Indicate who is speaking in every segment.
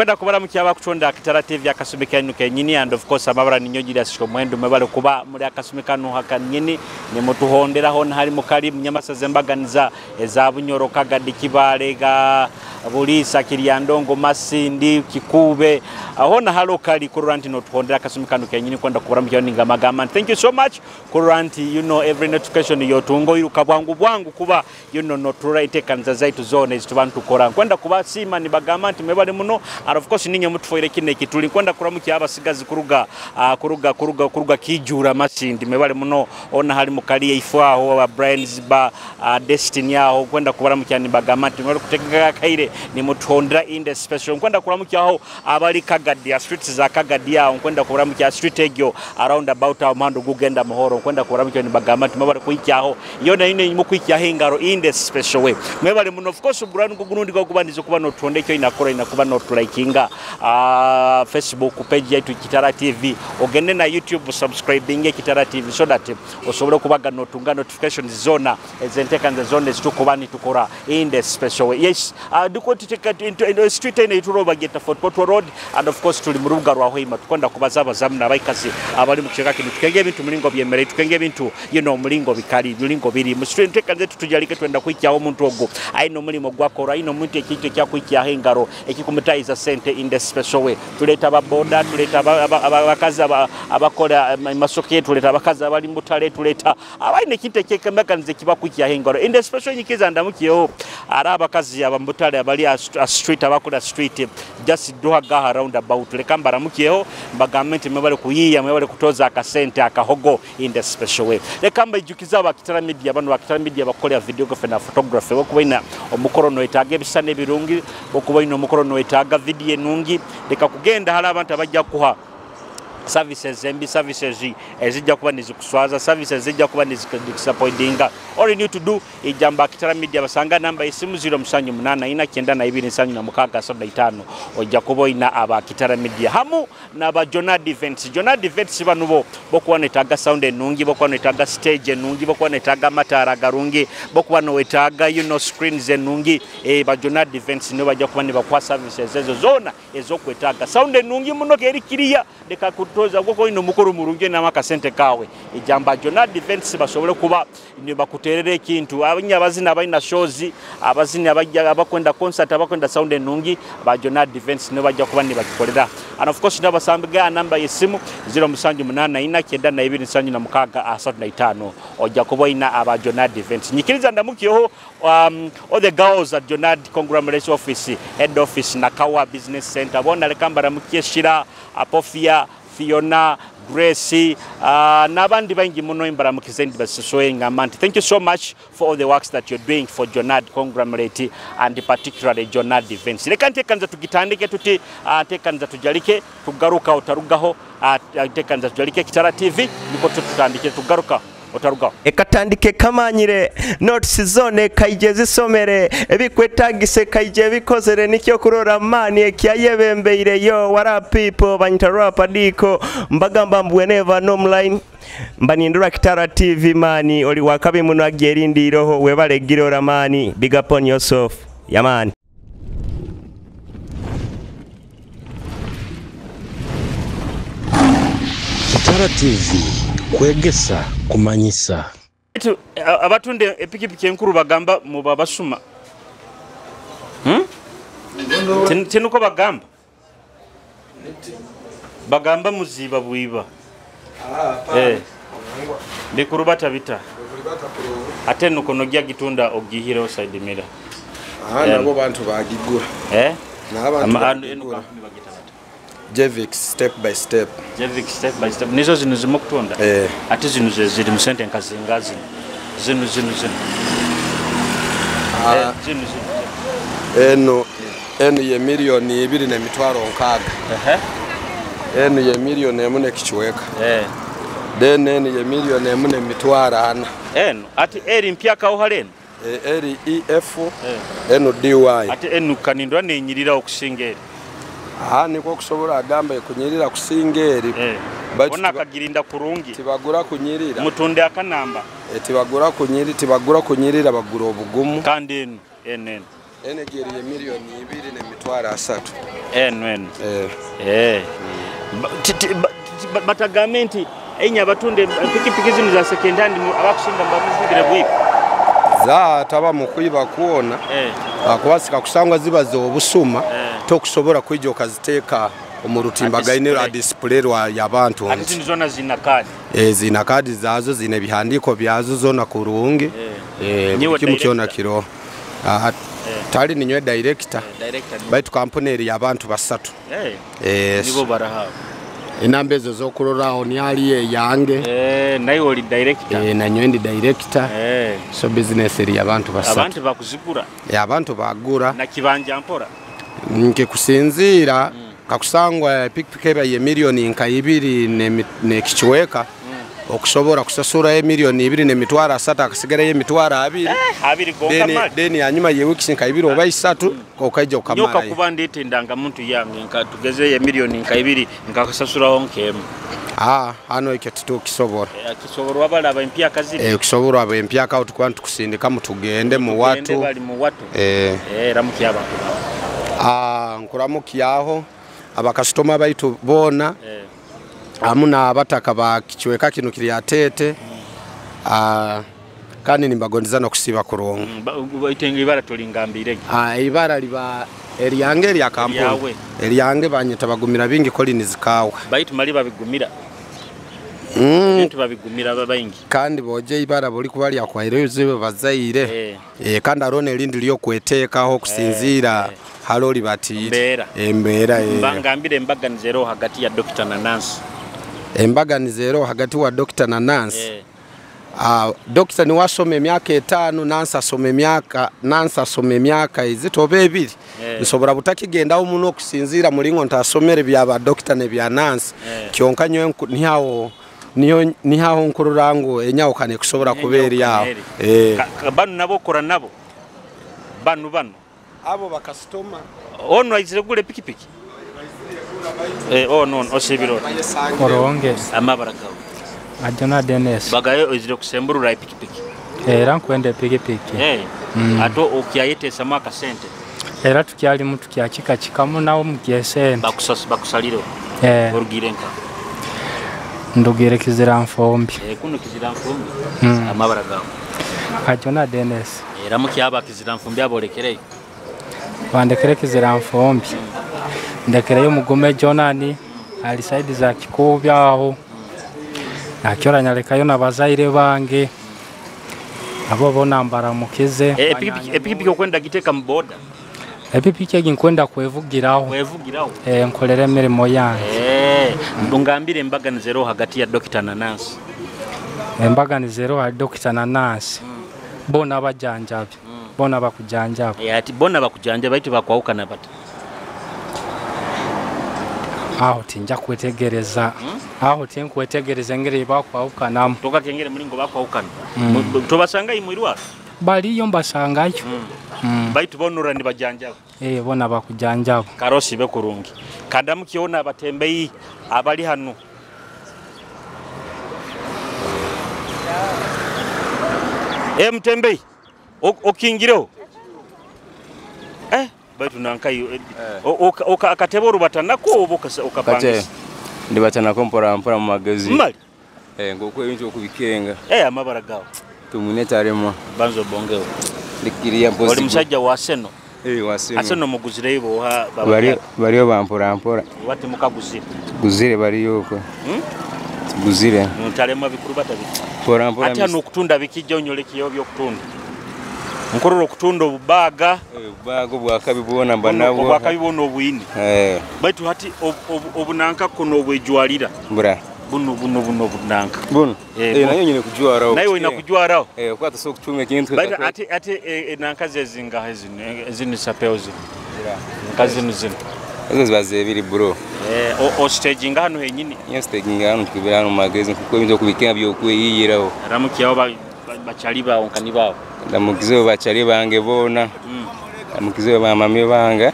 Speaker 1: Nkwenda kubaramukia abakutonda Kitara TV akasumi kanu kenyini, and of course amabara ninyo Julius Omwendo, mwebale kuba muri akasumi kanu hakanyini nimutuhonderaho hali mukali munyamasaza embaganiza eza Bunyoro, Kagadi, Kibale, ga Bulisa, Kiryandongo, Masindi, Kikube, hona halo kali kurora nti notuhondera akasumi kanu kenyini. Kwenda kubaramukia ninga magamba thank you so much kurora nti you know every notification yotungo iruka bwangu bwangu kuba you know notura itekanza zaitu zone ezitubantu tukora. Kwenda kubasima ni bagamba nti mwebale muno, and of course ninye mutufoire kine kituli. Kwenda kuramukia abasigazi kuruga kuruga kuruga kuruga kijura Masindi, mwebale muno ona hali mukali ifwaho aba Brains ba Destiny aho. Kwenda kubaramukia ni bagamba nti mwebale kutegeka kaire ni mutuhondera in the special. Kwenda kuramukia aho abali Kagadia streets za Kagadia aho, kwenda kuramukia street egyo around about aho mando gugenda muhoro. Kwenda kuramukia ni bagamba nti mwebale kuikyaho yona ine mukwikiaho ingaro in the special way, mwebale muno. Of course brand gunundi gokubaniza kuba notuonde kyo inakora inakuba notulaikinga Facebook page yetu Kitara TV, ogende na YouTube subscribing Kitara TV so that osobole kubaga notunga notifications zona ezentekanza zone zitukuba nitukora in the special way. Yes, duko tuteka into street ene ituroba geta Fort Portal Road, and of course tuli murubuga rwa Hoima. Tukwenda kubaza zamna abaikazi abali mu kichaka kino, tukenge ebintu mulingo byemere, tukenge ebintu you know mulingo bikali mulingo biri mu street ntekanze tutujalike twenda kwikyaho omuntu ogwo aino mulimo gwakora aino omuntu ekintu ekyakwikyaho engaro ekikumutayiza sente in the special way. Tuleta ababoda, tuleta abakazi abakola masoke, tuleta abakazi abali mutale, tuleta abaine ekintu ekyekemekanize kibakwikyaho engaro in the special. Nyikiza ndamukiyeho ari abakazi abamutale abali a street abakola street just duhaga round about, leka mbaramukiyeho mbagambe nti mwebale kuyiya, mwebale kutoza akasente akahogo in the special way. Leka mbaijukiza abakitara media, bano bakitara media bakolera videography na photography, bokubaina omukoro noetaaga ebisana ebirungi, bokubaina omukoro noetaaga video enungi. Leka kugenda hali abantu abajja kuha services embi, services ezijja kuba nizikuswaza, services ezijja kuba nizikudisappointinga. All you need to do ijamba Kitara Media, basanga namba isimu 0784 92 76 35, ojja kuba oyina aba Kitara Media hamu n'aba Jonad Events. Jonad Events bano bo bokuba netaaga sound enungi, bokuba netaaga stage enungi, bokuba netaaga amataala agarungi, bokuba nowetaaga you know screens enungi. Ba Jonad Events nibo bajja kuba nibakuwa services ezo zona ezokwetaaga sound enungi muno keri kiriya. Leka kutoza gwoko ino mukuru murungi n'amakasente kawe ijamba Jonad Events basobole kuba ni bakuterere ekintu. Abanya abazina abalina shows, abazina abajja abakwenda concert, abakwenda sound enungi, ba Jonad Events nibo bajja kuba nibakikolera. And of course nabasambiga namba y'essimu 0784 92 76 35, ojja kuba oyina aba Jonad Events. Nyikiriza ndamukiyeho all the girls at Jonad Conglomerate Office, head office Nakawa Business Center, bona leka mbaramukiye Shira, Apofia, Fiona, Grace, n'abandi bangi muno imbaramukize ndi basisoye ngamba nti thank you so much for all the works that you're doing for Jonad Conglomerate and particularly Jonad Events. Leka ntekanza tugitandike tuti, ntekanza tujalike tugaruka otarugaho, ntekanza tujalike Kitara TV niko tutandike tugaruka otarugaho.
Speaker 2: Ekatandike kamanyire notes zone kaije zisomere ebikwetagise kaije bikozere nikyo kurora mani ekyayebembeire. Yo what up people, banyita rap adiko mbagamba mbweneva nomline mbanindura Kitara TV mani oli wakabi muno agyerindiroho webale girora mani, big up on yourself yamani.
Speaker 3: Kitara TV kwegesa kumanyisa.
Speaker 1: Abatunde epikipiki enkuru bagamba muba basuma. Tinuko bagamba bagamba muziba bwiba. Bikurubata bita ate nuko nogya gitunda ogihire side mira.
Speaker 4: Nabo bantu bagigura. N'abantu Jevix step by step.
Speaker 1: Jevix step by step. Nizo zino zimukutunda. Ate zino ziri musente nkazinga zino. Zino zino zino. Zino zino.
Speaker 4: Eno ye milioni 2.6. Eno ye milioni 1 n'ekichweka. Then eno ye milioni 1.4.
Speaker 1: Eno ate eri mpya kauhaleno.
Speaker 4: Eri EF eno DY.
Speaker 1: Ate eno kanindwa nenyirira okusinga eri.
Speaker 4: Niko kusobola agamba ekunyirira kusinga eri.
Speaker 1: Bona kagirinda kurungi.
Speaker 4: Tibagura kunyirira.
Speaker 1: Mutunde akanamba.
Speaker 4: Tibagura kunyirira, tibagura kunyirira bagura obugumu.
Speaker 1: Kandi eno eno.
Speaker 4: Energy eri emiliyoni 2.300.
Speaker 1: Eno. Batagambe nti enya abatunda pikipiki zino za second hand abakusinga mbamuzibire bwibi.
Speaker 4: Za taba mu kwiba kuona. Akwasika kusangwa ziba z'obusuma tokusobola kwijja okaziteeka omu rutimbagaine rwa display rwa y'abantu.
Speaker 1: Ati zino zona zina kadi.
Speaker 4: Zina kadi zazo, zina ebihandiiko byazo zona kurungi. Kimu kyona kiro. Tali ninywe director. Baitu kampuni eri y'abantu basatu.
Speaker 1: Nibo barahawe.
Speaker 4: Enamba ezo z'okuroraho ni ali eyange.
Speaker 1: Naye oli director.
Speaker 4: Nanywe ndi director. So business eri y'abantu basatu.
Speaker 1: Abantu bakuzigura.
Speaker 4: Abantu bagura.
Speaker 1: Na kibanja mpora.
Speaker 4: Nke kusinzira kakusangwa pikipiki eba ye miliyoni nka 2 n'ekichweka. Okusobola kusasura emiliyoni 2.300 akasigara emitwaro 2.
Speaker 1: Abiri gonka mali.
Speaker 4: Deni hanyuma ye wiki nka 2 oba 3 okaija okamara.
Speaker 1: Nyoka kuba ndete ndanga muntu yange nka tugeze ye miliyoni nka 2 nkakasasuraho nkemu.
Speaker 4: Hano ekyo titukisobola.
Speaker 1: Kisoborwa abalaba empya kaziri.
Speaker 4: Kisoborwa aba empya ka tukuba tukusindika mutugende mu watu.
Speaker 1: Bali mu watu. Ramuki abantu.
Speaker 4: Nkuramukyaho abakasitoma baitu bona. Amuna abataka ba kichweka kino kiri atete. Kandi nimbagondeza no kusiba kurungu.
Speaker 1: Itenga ibara tolingambire.
Speaker 4: Ibara liba eryange lya kampuni. Eryange banyeta bagumira bingi koli nizikawa.
Speaker 1: Baitu mali babigumira. Bintu babigumira babaingi.
Speaker 4: Kandi boje ibara boli kubali akwaire zibe bazaire. Kandi arone erindi lyo kwetekaho kusinzira. Haloli bati embera.
Speaker 1: Mbangambire embaganizero hagati ya Dr. na Nancy.
Speaker 4: Embaganizero hagati wa Dr. na Nancy. Dr. ni wasome emyaka 5, Nancy asome emyaka izitobe 2. Nsobora butakigendaho muno okusinzira mulingo ntasomere bya ba Dr. ne bya Nancy. Kyonka nyo nihaho nkururango enyawukane kusobora kubera aho.
Speaker 1: Banu nabo kora nabo. Banu.
Speaker 4: Abo bakasitoma.
Speaker 1: Ono aizire gule pikipiki. Ono osibiro.
Speaker 5: Oronge.
Speaker 1: Amabara gawe.
Speaker 5: Ajona Dennis.
Speaker 1: Bagayo izire kusemburura pikipiki.
Speaker 5: Era nkwende pikipiki.
Speaker 1: Ato okiyayete samaka sente.
Speaker 5: Era tukyali mutu kyakika kikamu nawo mugyesente.
Speaker 1: Bakusalire. Orugire nka.
Speaker 5: Ndugire Kizira Nfumbi.
Speaker 1: Kuno Kizira Nfumbi. Amabara gawe.
Speaker 5: Ajona Dennis.
Speaker 1: Era mukyaba Kizira Nfumbi abolekereye.
Speaker 5: Bandekere Kizira Nfumbi. Ndekereyo Mugume Jonani ali saidi za Kikubi aho. Nakyora nyalekayo nabazaire bange. Abo bona mbaramukize.
Speaker 1: Epikipiki okwenda giteka mu boda.
Speaker 5: Epikipiki egi nkwenda kwevugiraho.
Speaker 1: Kwevugiraho.
Speaker 5: Nkolere emirimo yange.
Speaker 1: Ngambire embaganizero hagati ya Dr. na Nancy.
Speaker 5: Embaganizero hali Dr. na Nancy. Bona bajanjabi. Bona bakujanjaba.
Speaker 1: Ati bona bakujanjaba baitu bakwawukana bata.
Speaker 5: Aho tinja kwetegereza. Aho tinkwetegereza engeri bakwawukanamu.
Speaker 1: Toka kengere mulingo bakwawukana. Tobasanga imwirwa?
Speaker 5: Baliyo mbasangayo.
Speaker 1: Baitu bonora ni bajanjaba.
Speaker 5: Bona bakujanjaba.
Speaker 1: Karosi bekurungi. Kandamu kiona abatembeyi abali hano. Mtembeyi. Okingireo. Baitu nankai akatebo orubatanako oba okapangisa.
Speaker 6: Ndibatanako mpora mpora mu magezi.
Speaker 1: Mali.
Speaker 6: Ngoko ebintu okubikenga.
Speaker 1: Amabara gawe.
Speaker 6: Tumune tarema.
Speaker 1: Banzo bongeo.
Speaker 6: Likiria mpozi.
Speaker 1: Oli musajja wa Seno.
Speaker 6: Wa Seno.
Speaker 1: Aseno muguzireyo boha baba.
Speaker 6: Bariyo bampora mpora.
Speaker 1: Wati mukaguzire.
Speaker 6: Guzire bariyo ko. Guzire.
Speaker 1: Ntarema bikuru batabiki.
Speaker 6: Mpora mpora.
Speaker 1: Ati hano okutunda bikijja onyolekiyo byokutunda. Nkorora okutunda obubaga.
Speaker 6: Obubaga obwakabi bwona mba nabwo.
Speaker 1: Obwakabi bwona obwini. Baitu hati obunanka kuno obwejwalira.
Speaker 6: Bura.
Speaker 1: Buno bunanka.
Speaker 6: Buno. Nayo nyine kujwaraho.
Speaker 1: Nayo ina kujwaraho.
Speaker 6: Kwata so kuchuma ekintu.
Speaker 1: Baitu ati nanka zezinga zino sapeo zino. Nka zino.
Speaker 6: Ezo ziba zebiri bro.
Speaker 1: O staging hano henyini.
Speaker 6: Yo staging hano tukubira hano magezi kuko ebintu okubikenga byokweyiyiraho.
Speaker 1: Ramukiyaho bachali bawo nkani bawo.
Speaker 6: Ndamukize bachali bange bona. Ndamukize bamami bange.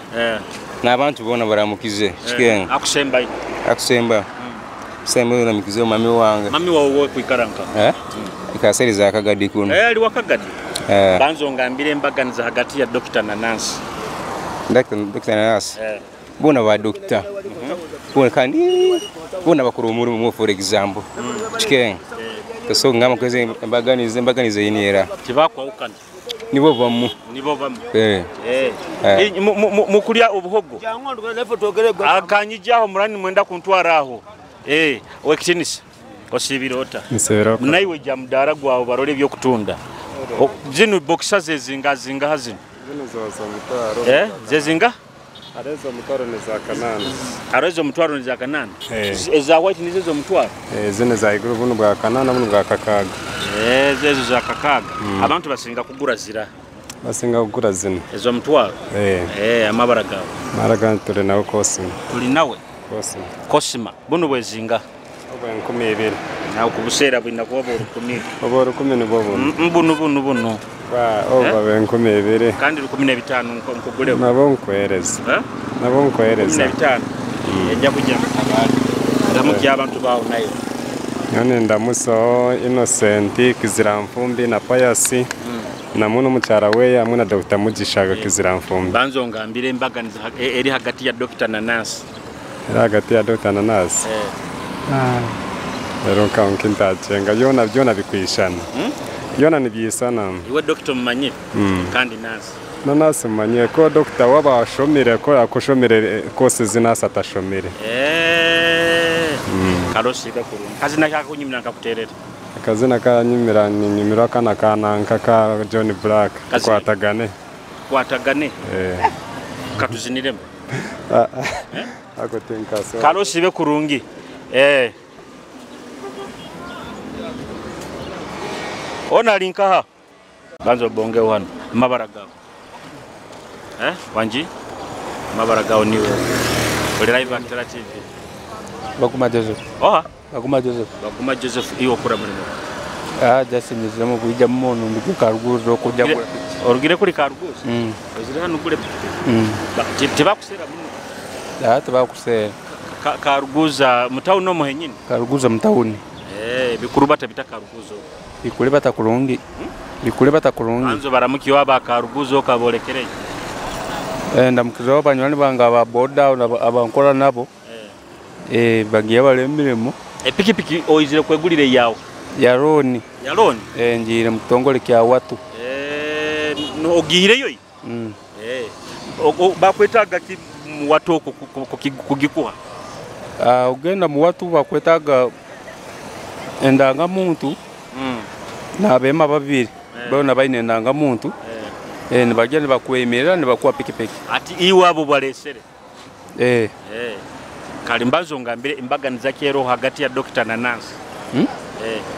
Speaker 6: N'abantu bona baramukize. Kikenga.
Speaker 1: Akusemba.
Speaker 6: Akusemba. Semba ndamukize mami wange.
Speaker 1: Mami wawe kwikaranka.
Speaker 6: Ikaseriza akagadi kuno.
Speaker 1: Ali wakagadi. Banzo ngambire embaganiza hagati ya Dr. na Nancy.
Speaker 6: Dr. na Nancy. Bona ba doctor. Bona kandi bona bakora umurimo for example. Chiken. So ngama kweze embaganiza yinera.
Speaker 1: Tibakwawukana.
Speaker 6: Nibo bamu.
Speaker 1: Nibo bamu. Mukulya obuhogo. Akanyijaho murani mwenda kuntwara aho. Wekitinisa. Osibira ota. Naiwe ja mudara gwawe barole byo kutunda. Zino boxer zezinga zinga hazino.
Speaker 7: Zino zoza mutwaro.
Speaker 1: Zezinga?
Speaker 7: Arezo mutwaro ni za kanana.
Speaker 1: Arezo mutwaro ni za kanana. Eza white nizo zo mutwaro.
Speaker 7: Zino za iguru buno bwa kanana buno bwa kakaga.
Speaker 1: Zezo za kakaga. Abantu basinga kugura zira.
Speaker 7: Basinga kugura zino.
Speaker 1: Ezo mutwaro. Amabara gawe.
Speaker 7: Maraga tuli nawe Kosima.
Speaker 1: Tuli nawe?
Speaker 7: Kosima.
Speaker 1: Kosima. Buno bwezinga.
Speaker 7: Oba 2000.
Speaker 1: Nawe kubuseera bwina kuba 1000.
Speaker 7: Oba 1000 nibwo buno.
Speaker 1: Buno.
Speaker 7: Ba oba 2000.
Speaker 1: Kandi 15 nkuguleho.
Speaker 7: Nabo nkwereza. Nabo nkwereza.
Speaker 1: 15. Ejja kujja mutabaali. Ndamukya abantu bawo nayo.
Speaker 7: None ndamuso Innocent Kiziramfumbi na Payasi. Namuno mukyara we hamwe na Dr. Mugishaga Kiziramfumbi.
Speaker 1: Banzo ngambire embaganiza eri hagati ya Dr. na Nancy.
Speaker 7: Eri hagati ya Dr. na Nancy. Rero nkintacenga byona byona bikwishana. Byona nibyisana.
Speaker 1: Iwe Dr. mumanye kandi Nancy.
Speaker 7: Na Nancy mumanye ko Dr. wabashomire ko yakoshomire kose zinasa atashomire.
Speaker 1: Karosi gakurunga. Kazina kakunyimira nkakuterera.
Speaker 7: Akazina kanyimira ni nyimira kana kananka ka John Black kwatagane.
Speaker 1: Kwatagane. Katuziniremo.
Speaker 7: Ako tinkaso.
Speaker 1: Karosi be kurungi. Ona linkaha. Banzo bonge wano. Mabara gawo. Wanji? Mabara gawo niwe. Oli live at TV.
Speaker 8: Baguma Joseph.
Speaker 1: Oha?
Speaker 8: Baguma Joseph.
Speaker 1: Baguma Joseph iwo kura mulimo.
Speaker 8: Just nizemo kujja muno ndugu Karuguzo kujja kula piki.
Speaker 1: Orugire kuli Karuguzo? Ozire hano gule piki. Tibakusera muno.
Speaker 8: Tibakusera.
Speaker 1: Karuguza mutawuni no muhenyini?
Speaker 8: Karuguza mutawuni.
Speaker 1: Bikurubata bita Karuguzo.
Speaker 8: Bikulebata kulungi. Bikulebata kulungi.
Speaker 1: Anzo baramuki waba Karuguzo kabolekereye.
Speaker 8: Ndamukizaho banywani bange aba boda abankora nabo. Bagiye bali emirimo.
Speaker 1: Epikipiki oizire kwegulire yawe.
Speaker 8: Ya roni.
Speaker 1: Ya roni?
Speaker 8: Njire mu kitongole kya watu.
Speaker 1: No ogihireyo? Bakwetaga ki mu watu kugikuha?
Speaker 8: Ugenda mu watu bakwetaga endanga muntu. Nabema babiri. Bona baine endanga muntu. Nibagenda nibakwemerera nibakuwa pikipiki.
Speaker 1: Ati iwabo balesere. Kalimbazo ngambire embaganiza kyero hagati ya Dr. na Nancy.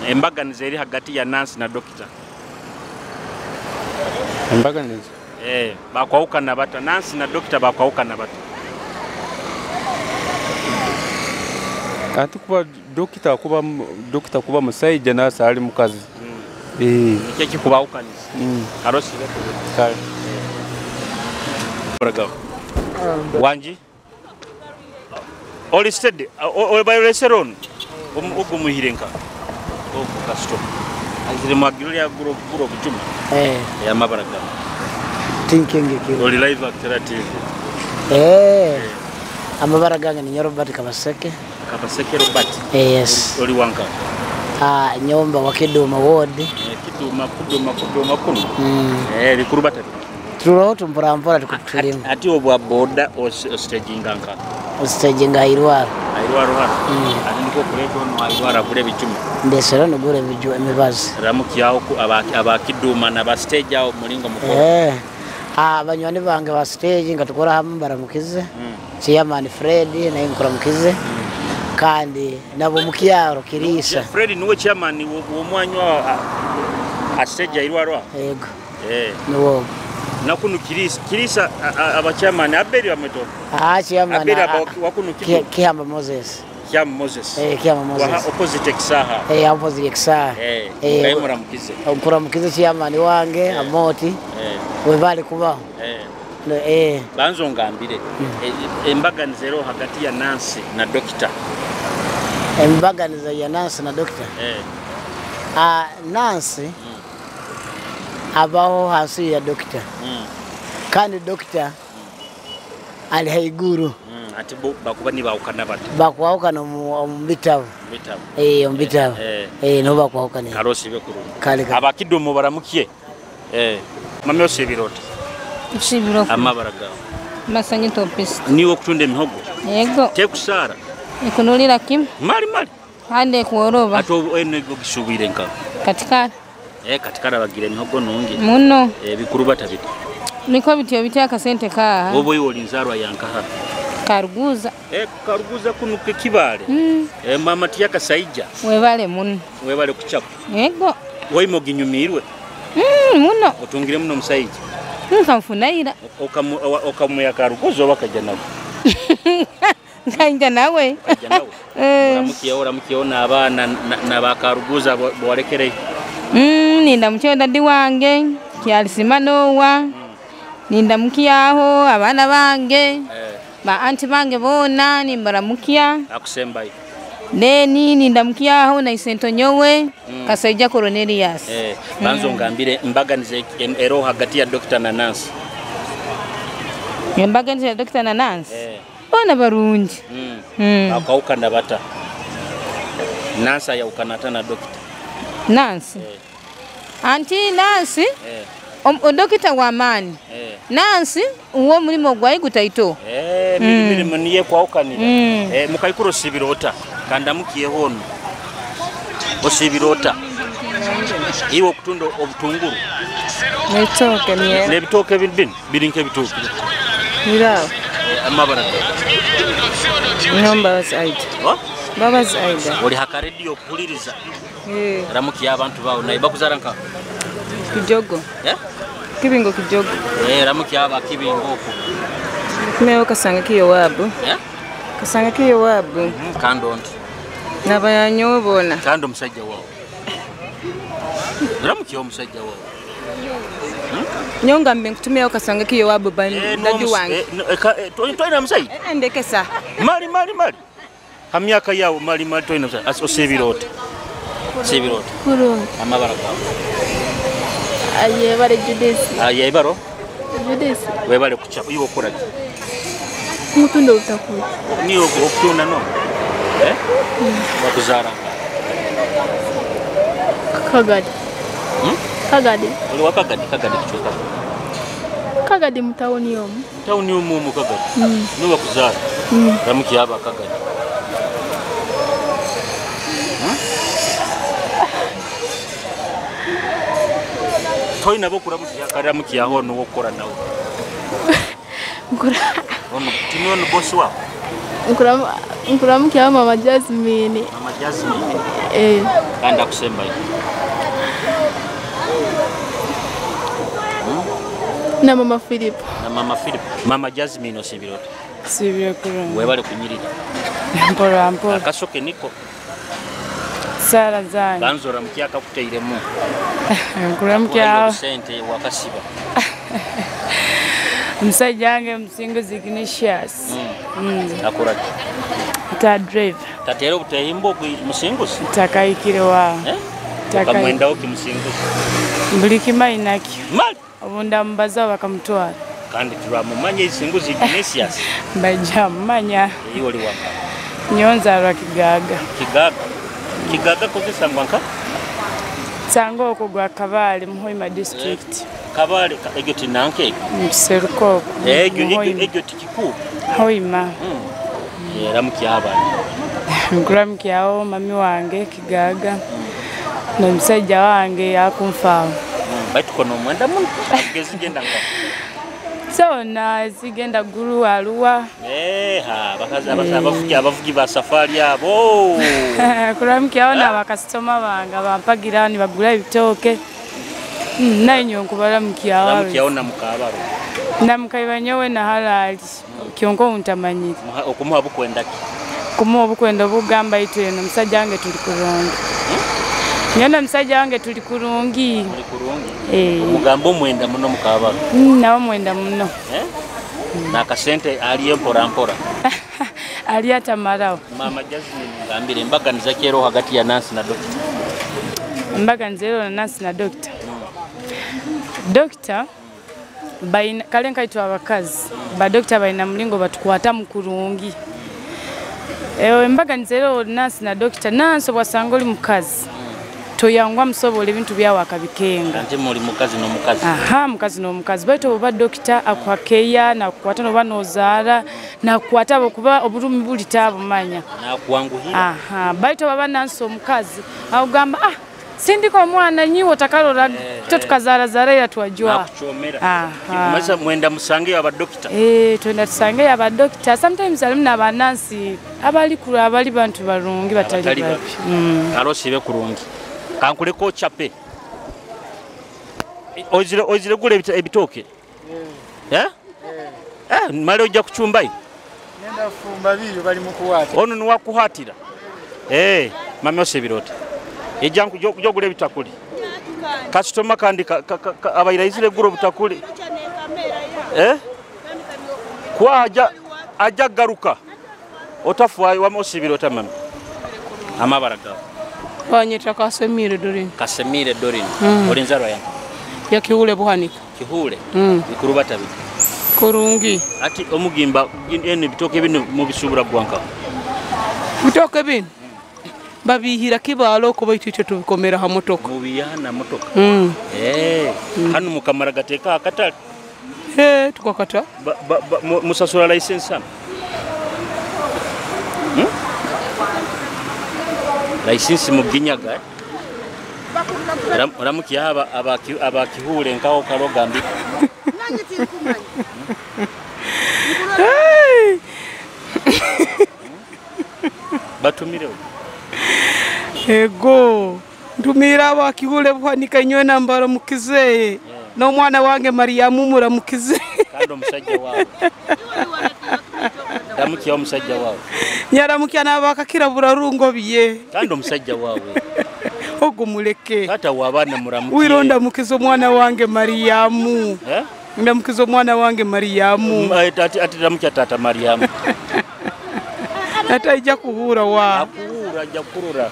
Speaker 1: Embaganiza eri hagati ya Nancy na Dr.
Speaker 8: Embaganiza.
Speaker 1: Bakwawukana bata Nancy na Dr. bakwawukana bata.
Speaker 8: Ati kuba Dr. kuba musaija Nancy ali mukazi.
Speaker 1: Nikyo kikubawukanisa. Karosi
Speaker 8: kale.
Speaker 1: Wanji? Oli steady, obayoleseron ogumuhirenka ogo kasto azire mwagiro ya guro guro bujuma ya mabaraga
Speaker 9: thinking ki
Speaker 1: oli live actor TV
Speaker 9: amabaraga ni Robert Kabaseke.
Speaker 1: Kabaseke Robert.
Speaker 9: Yes.
Speaker 1: Oli wanka
Speaker 9: nyomba wa Kiduma ward.
Speaker 1: Kiduma kuduma kuduma kuno. Bikurubata
Speaker 9: tulo tumpora mpora tukutulimu
Speaker 1: ati obwa boda ostaginganka
Speaker 9: ostaginga irwaro
Speaker 1: irwaro hano ati niko kuleto no irwaro gure bichuma
Speaker 9: ndesero no gure emibazi
Speaker 1: ramukiyaho abakiduma na ba stage aho mulingo mukoro
Speaker 9: abanywani bange ba stage nga tukora hamwe baramukize Chairman Fred naye nkora mukize kandi nabo mukyaro kirisa
Speaker 1: Fred niwe chairman womwanywa a stage irwaro
Speaker 9: yego niwo
Speaker 1: nakunu kirisa kirisa aba chairman aberi bameto
Speaker 9: chairman
Speaker 1: aberi wakunu kido
Speaker 9: Kihamba Moses
Speaker 1: Kihamba Moses
Speaker 9: Kihamba Moses
Speaker 1: wa opposite kisaha
Speaker 9: opposite kisaha
Speaker 1: ngaye mukize
Speaker 9: nkura mukize chairman wange amoti webali kubaho
Speaker 1: banzo ngambire embaganiza hagati ya Nancy na Doctor.
Speaker 9: Embaganiza ya Nancy na Doctor. Nancy Abaho hansi ya dokita. Kandi dokita ali haiguru.
Speaker 1: Ati bakuba nibawukana bata.
Speaker 9: Bakwawukana omu bitabo. Omu bitabo. No bakwawukana.
Speaker 1: Karosi bekurungi.
Speaker 9: Kale.
Speaker 1: Abakidumu baramukiye. Mami osibirota.
Speaker 10: Osibirota.
Speaker 1: Amabara gawe.
Speaker 10: Masanyi topisi.
Speaker 1: Niwe okutunda emihogo.
Speaker 10: Yego.
Speaker 1: Tekusara.
Speaker 10: Ekunulira kimu.
Speaker 1: Mali mali.
Speaker 10: Hande kuoroba.
Speaker 1: Ate eno gisubire nka.
Speaker 10: Katikara.
Speaker 1: Katikara bagira emihogo nungi.
Speaker 10: Muno.
Speaker 1: Bikuru batabita.
Speaker 10: Niko bityo bitya akasente ka.
Speaker 1: Obo iwe olinzarwa yankaha.
Speaker 10: Karuguza.
Speaker 1: Karuguza kunuke kibale. Mama tiyaka saija.
Speaker 10: Webale muno.
Speaker 1: Webale kuchapa.
Speaker 10: Yego.
Speaker 1: Waimo ginyumirwe.
Speaker 10: Muno.
Speaker 1: Otungire muno musaija.
Speaker 10: Nkamfunaira.
Speaker 1: Okamuya Karuguza obakaja nawe.
Speaker 10: Nkaija nawe.
Speaker 1: Kaija nawe. Oramukiyeho n'abaana n'abakaruguza bwalekereye.
Speaker 10: Ninda dadi wange kyalisima nowa. Ninda mukiyaho abaana bange. Ba anti bange bona nimbaramukia.
Speaker 1: Akusembayo.
Speaker 10: Neni ninda mukiyaho na isento nyowe Kasaija Cornelius.
Speaker 1: Banzo ngambire mbaganize ero hagati ya Dr. na Nancy.
Speaker 10: Mbaganize ya Dr. na Nancy. Bona barungi.
Speaker 1: Bakawukana bata. Nancy ayawukana na Dr.
Speaker 10: Nancy. Anti Nancy. Odokita wa amani. Nancy uwo mulimo gwa gutaito.
Speaker 1: Mirimo niye kwawukanira. Mukaikuro sibirota kandamukiye hono. Osibirota. Iwe okutunda obutunguru.
Speaker 11: N'ebitooke myera.
Speaker 1: N'ebitooke bino biri nk'ebitooke.
Speaker 11: Birawo.
Speaker 1: Amabara.
Speaker 11: No Mbabazi Aida. Mbabazi Aida.
Speaker 1: Oli hakaredio okuhuliriza. Ramukiye abantu bawo naye bakuzara nka
Speaker 11: Kijogo. Kibingo Kijogo.
Speaker 1: Ramukiye aba kibingo oko.
Speaker 11: Kumeo kasanga kiyo wabu. Kasanga kiyo wabu.
Speaker 1: Kando nti.
Speaker 11: Nabayanyo bona.
Speaker 1: Kando musajja wawo. Ramukiye omusajja wawo.
Speaker 11: Nyonga mbe nkutumia kasanga kiyo wabu dadi wange.
Speaker 1: Toyina musajja?
Speaker 11: Ndekesa.
Speaker 1: Mali mali mali. Hamyaka yawo mali mali toyina musajja. Osibirota. Sibirota.
Speaker 12: Kurungi.
Speaker 1: Amabara gawe.
Speaker 12: Ayebare Judesi.
Speaker 1: Ayebaro?
Speaker 12: Judesi.
Speaker 1: Webale kuchapa iwe okora ki?
Speaker 12: Mutunda utakula.
Speaker 1: Niwe okutunda no? Bakuzara.
Speaker 12: Kagadi. Kagadi.
Speaker 1: Oli wa Kagadi, Kagadi kichweka.
Speaker 12: Kagadi mutawuni yomu.
Speaker 1: Mutawuni yomu mu Kagadi. Niwe bakuzara. Ramuki aba Kagadi. Toyina bokuramukiya karamukiya hono wokora nawe.
Speaker 12: Nkura.
Speaker 1: Ono tinono boss wako.
Speaker 12: Nkuramukiya Mama Jasmine.
Speaker 1: Mama Jasmine. Kanda kusemba hivi.
Speaker 12: Na Mama Philip.
Speaker 1: Na Mama Philip. Mama Jasmine osibirota.
Speaker 11: Sibiro kurungi.
Speaker 1: Webale kunyirira.
Speaker 11: Mpora mpora.
Speaker 1: Akasoke niko.
Speaker 11: Sara zange.
Speaker 1: Banzora mukiya kakuteiremu.
Speaker 11: Nkuramukiya.
Speaker 1: Sente wakasiba.
Speaker 11: Musajja wange Musinguzi Ignatius.
Speaker 1: Akoraki.
Speaker 11: Ta driver.
Speaker 1: Tatera obutehimbo Musinguzi?
Speaker 11: Takayikire wa.
Speaker 1: Okamwendaho ki Musinguzi?
Speaker 11: Buli kimanyi nakyo.
Speaker 1: Mali.
Speaker 11: Obunda mubaza bakamutwara.
Speaker 1: Kandi turamumanya Isinguzi Ignatius.
Speaker 11: Bajja mumanya.
Speaker 1: Iwe oli waka.
Speaker 11: Nyonzarwa Kigaga.
Speaker 1: Kigaga. Kigaga kozesa ngwanka?
Speaker 11: Sanga okwo gwa Kabale mu Hoima district.
Speaker 1: Kabale egyo tinanke?
Speaker 11: Mseruko.
Speaker 1: Egyo tikiku.
Speaker 11: Hoima.
Speaker 1: Ramukiya abaana.
Speaker 11: Nkuramukiyawo mami wange Kigaga. N'omusajja wange akunfaawo.
Speaker 1: Baitu kono omwenda muno agezi genda nka.
Speaker 11: So na zigenda Gulu Arua.
Speaker 1: Bakazi abavugi ba safari abo.
Speaker 11: Kuramukiyawo n'abakasitoma bange bampagira nibagura ebitooke. Nainyo nkubaramukiyawo.
Speaker 1: Ramukiyawo na mukabaro.
Speaker 11: Namukaiba nyowe na halali. Kyonko untamanyire.
Speaker 1: Okumuha bukwenda ki?
Speaker 11: Kumuha obukwenda obugamba itu eno musajja wange tuli kurungi. Nyona musajja wange tuli kurungi.
Speaker 1: Tuli kurungi. Omugambo omwenda muno mukabaro.
Speaker 11: Nawo mwenda muno.
Speaker 1: Nakasente aliye mpora mpora.
Speaker 11: Ali atamarawo.
Speaker 1: Mama Jasmine ngambire embaganiza kyero hagati ya Nancy na Doctor.
Speaker 11: Embaganiza ero na Nancy na Doctor. Dokita baina kale nkaitwa abakazi badokita baina mulingo batukwata mukurungi. Embaganiza ero nansi na dokita nansi obwasanga oli mukazi toyangwa musobola ebintu byawe akabikenga.
Speaker 1: Ante muri mukazi n'omukazi.
Speaker 11: Aha, mukazi n'omukazi. Baitu oba dokita akuhakeya nakukwata noba nozaara nakukwata kuba oburumi buli tabumanya.
Speaker 1: Nakuwanguhira.
Speaker 11: Aha, baitu baba nansi omukazi akugamba ah sindika omwana nyiwe takalora tukazaara zara ya twajwa.
Speaker 1: Nakuchomera. Masa mwenda musange aba dokita.
Speaker 11: Twenda tusange aba dokita. Sometimes alimu n'abanansi abali kula abali bantu barungi batali babi.
Speaker 1: Arosibe kurungi. Kankuleko chape. Ozire gule ebitoke. Eh? Mali ojja kuchumbai.
Speaker 13: Nenda fumba biyo bali mukuwata.
Speaker 1: Ono nuwa kuhatira. Mami osibirota. Ejja kujogula ebitakuli. Kasitoma kandi abairaizire gura obutakuli. Kwa aja garuka. Otafuayo wama osibirota mami. Amabara gawe.
Speaker 14: Banyita Kasemire Dorin.
Speaker 1: Kasemire Dorin. Olinzarwa yangu.
Speaker 14: Ya Kihule Buhanika.
Speaker 1: Kihule. Ikurubata biki.
Speaker 14: Kurungi.
Speaker 1: Ati omugimba ene bitoke bino mubisubura gwanka.
Speaker 14: Bitoke bino. Babihira kibalo ko baitwite tubikomera ha motoka.
Speaker 1: Mubiyana motoka. Hano mukamara gateka akatale.
Speaker 14: Tukakata.
Speaker 1: Musasura license sana. License muginyaga. Ramuki aba Kihule nkaho karogambi. Batumire.
Speaker 14: Ego ntumira aba Kihule Buhanika inywe nambara mukizeye. N'omwana wange Mariamu muramukize.
Speaker 1: Kandi omusajja wawe. Ramuki omusajja wawe.
Speaker 14: Nyaramukia n'abakakira burarungo biye.
Speaker 1: Kandi omusajja wawe.
Speaker 14: Ogo muleke.
Speaker 1: Tata wabana muramukiye.
Speaker 14: Wironda mukizo omwana wange Mariamu. Ndamukizo omwana wange Mariamu.
Speaker 1: Ati ramukia tata Mariamu.
Speaker 14: Ataija kuhura wa.
Speaker 1: Akuhura ajja kurura.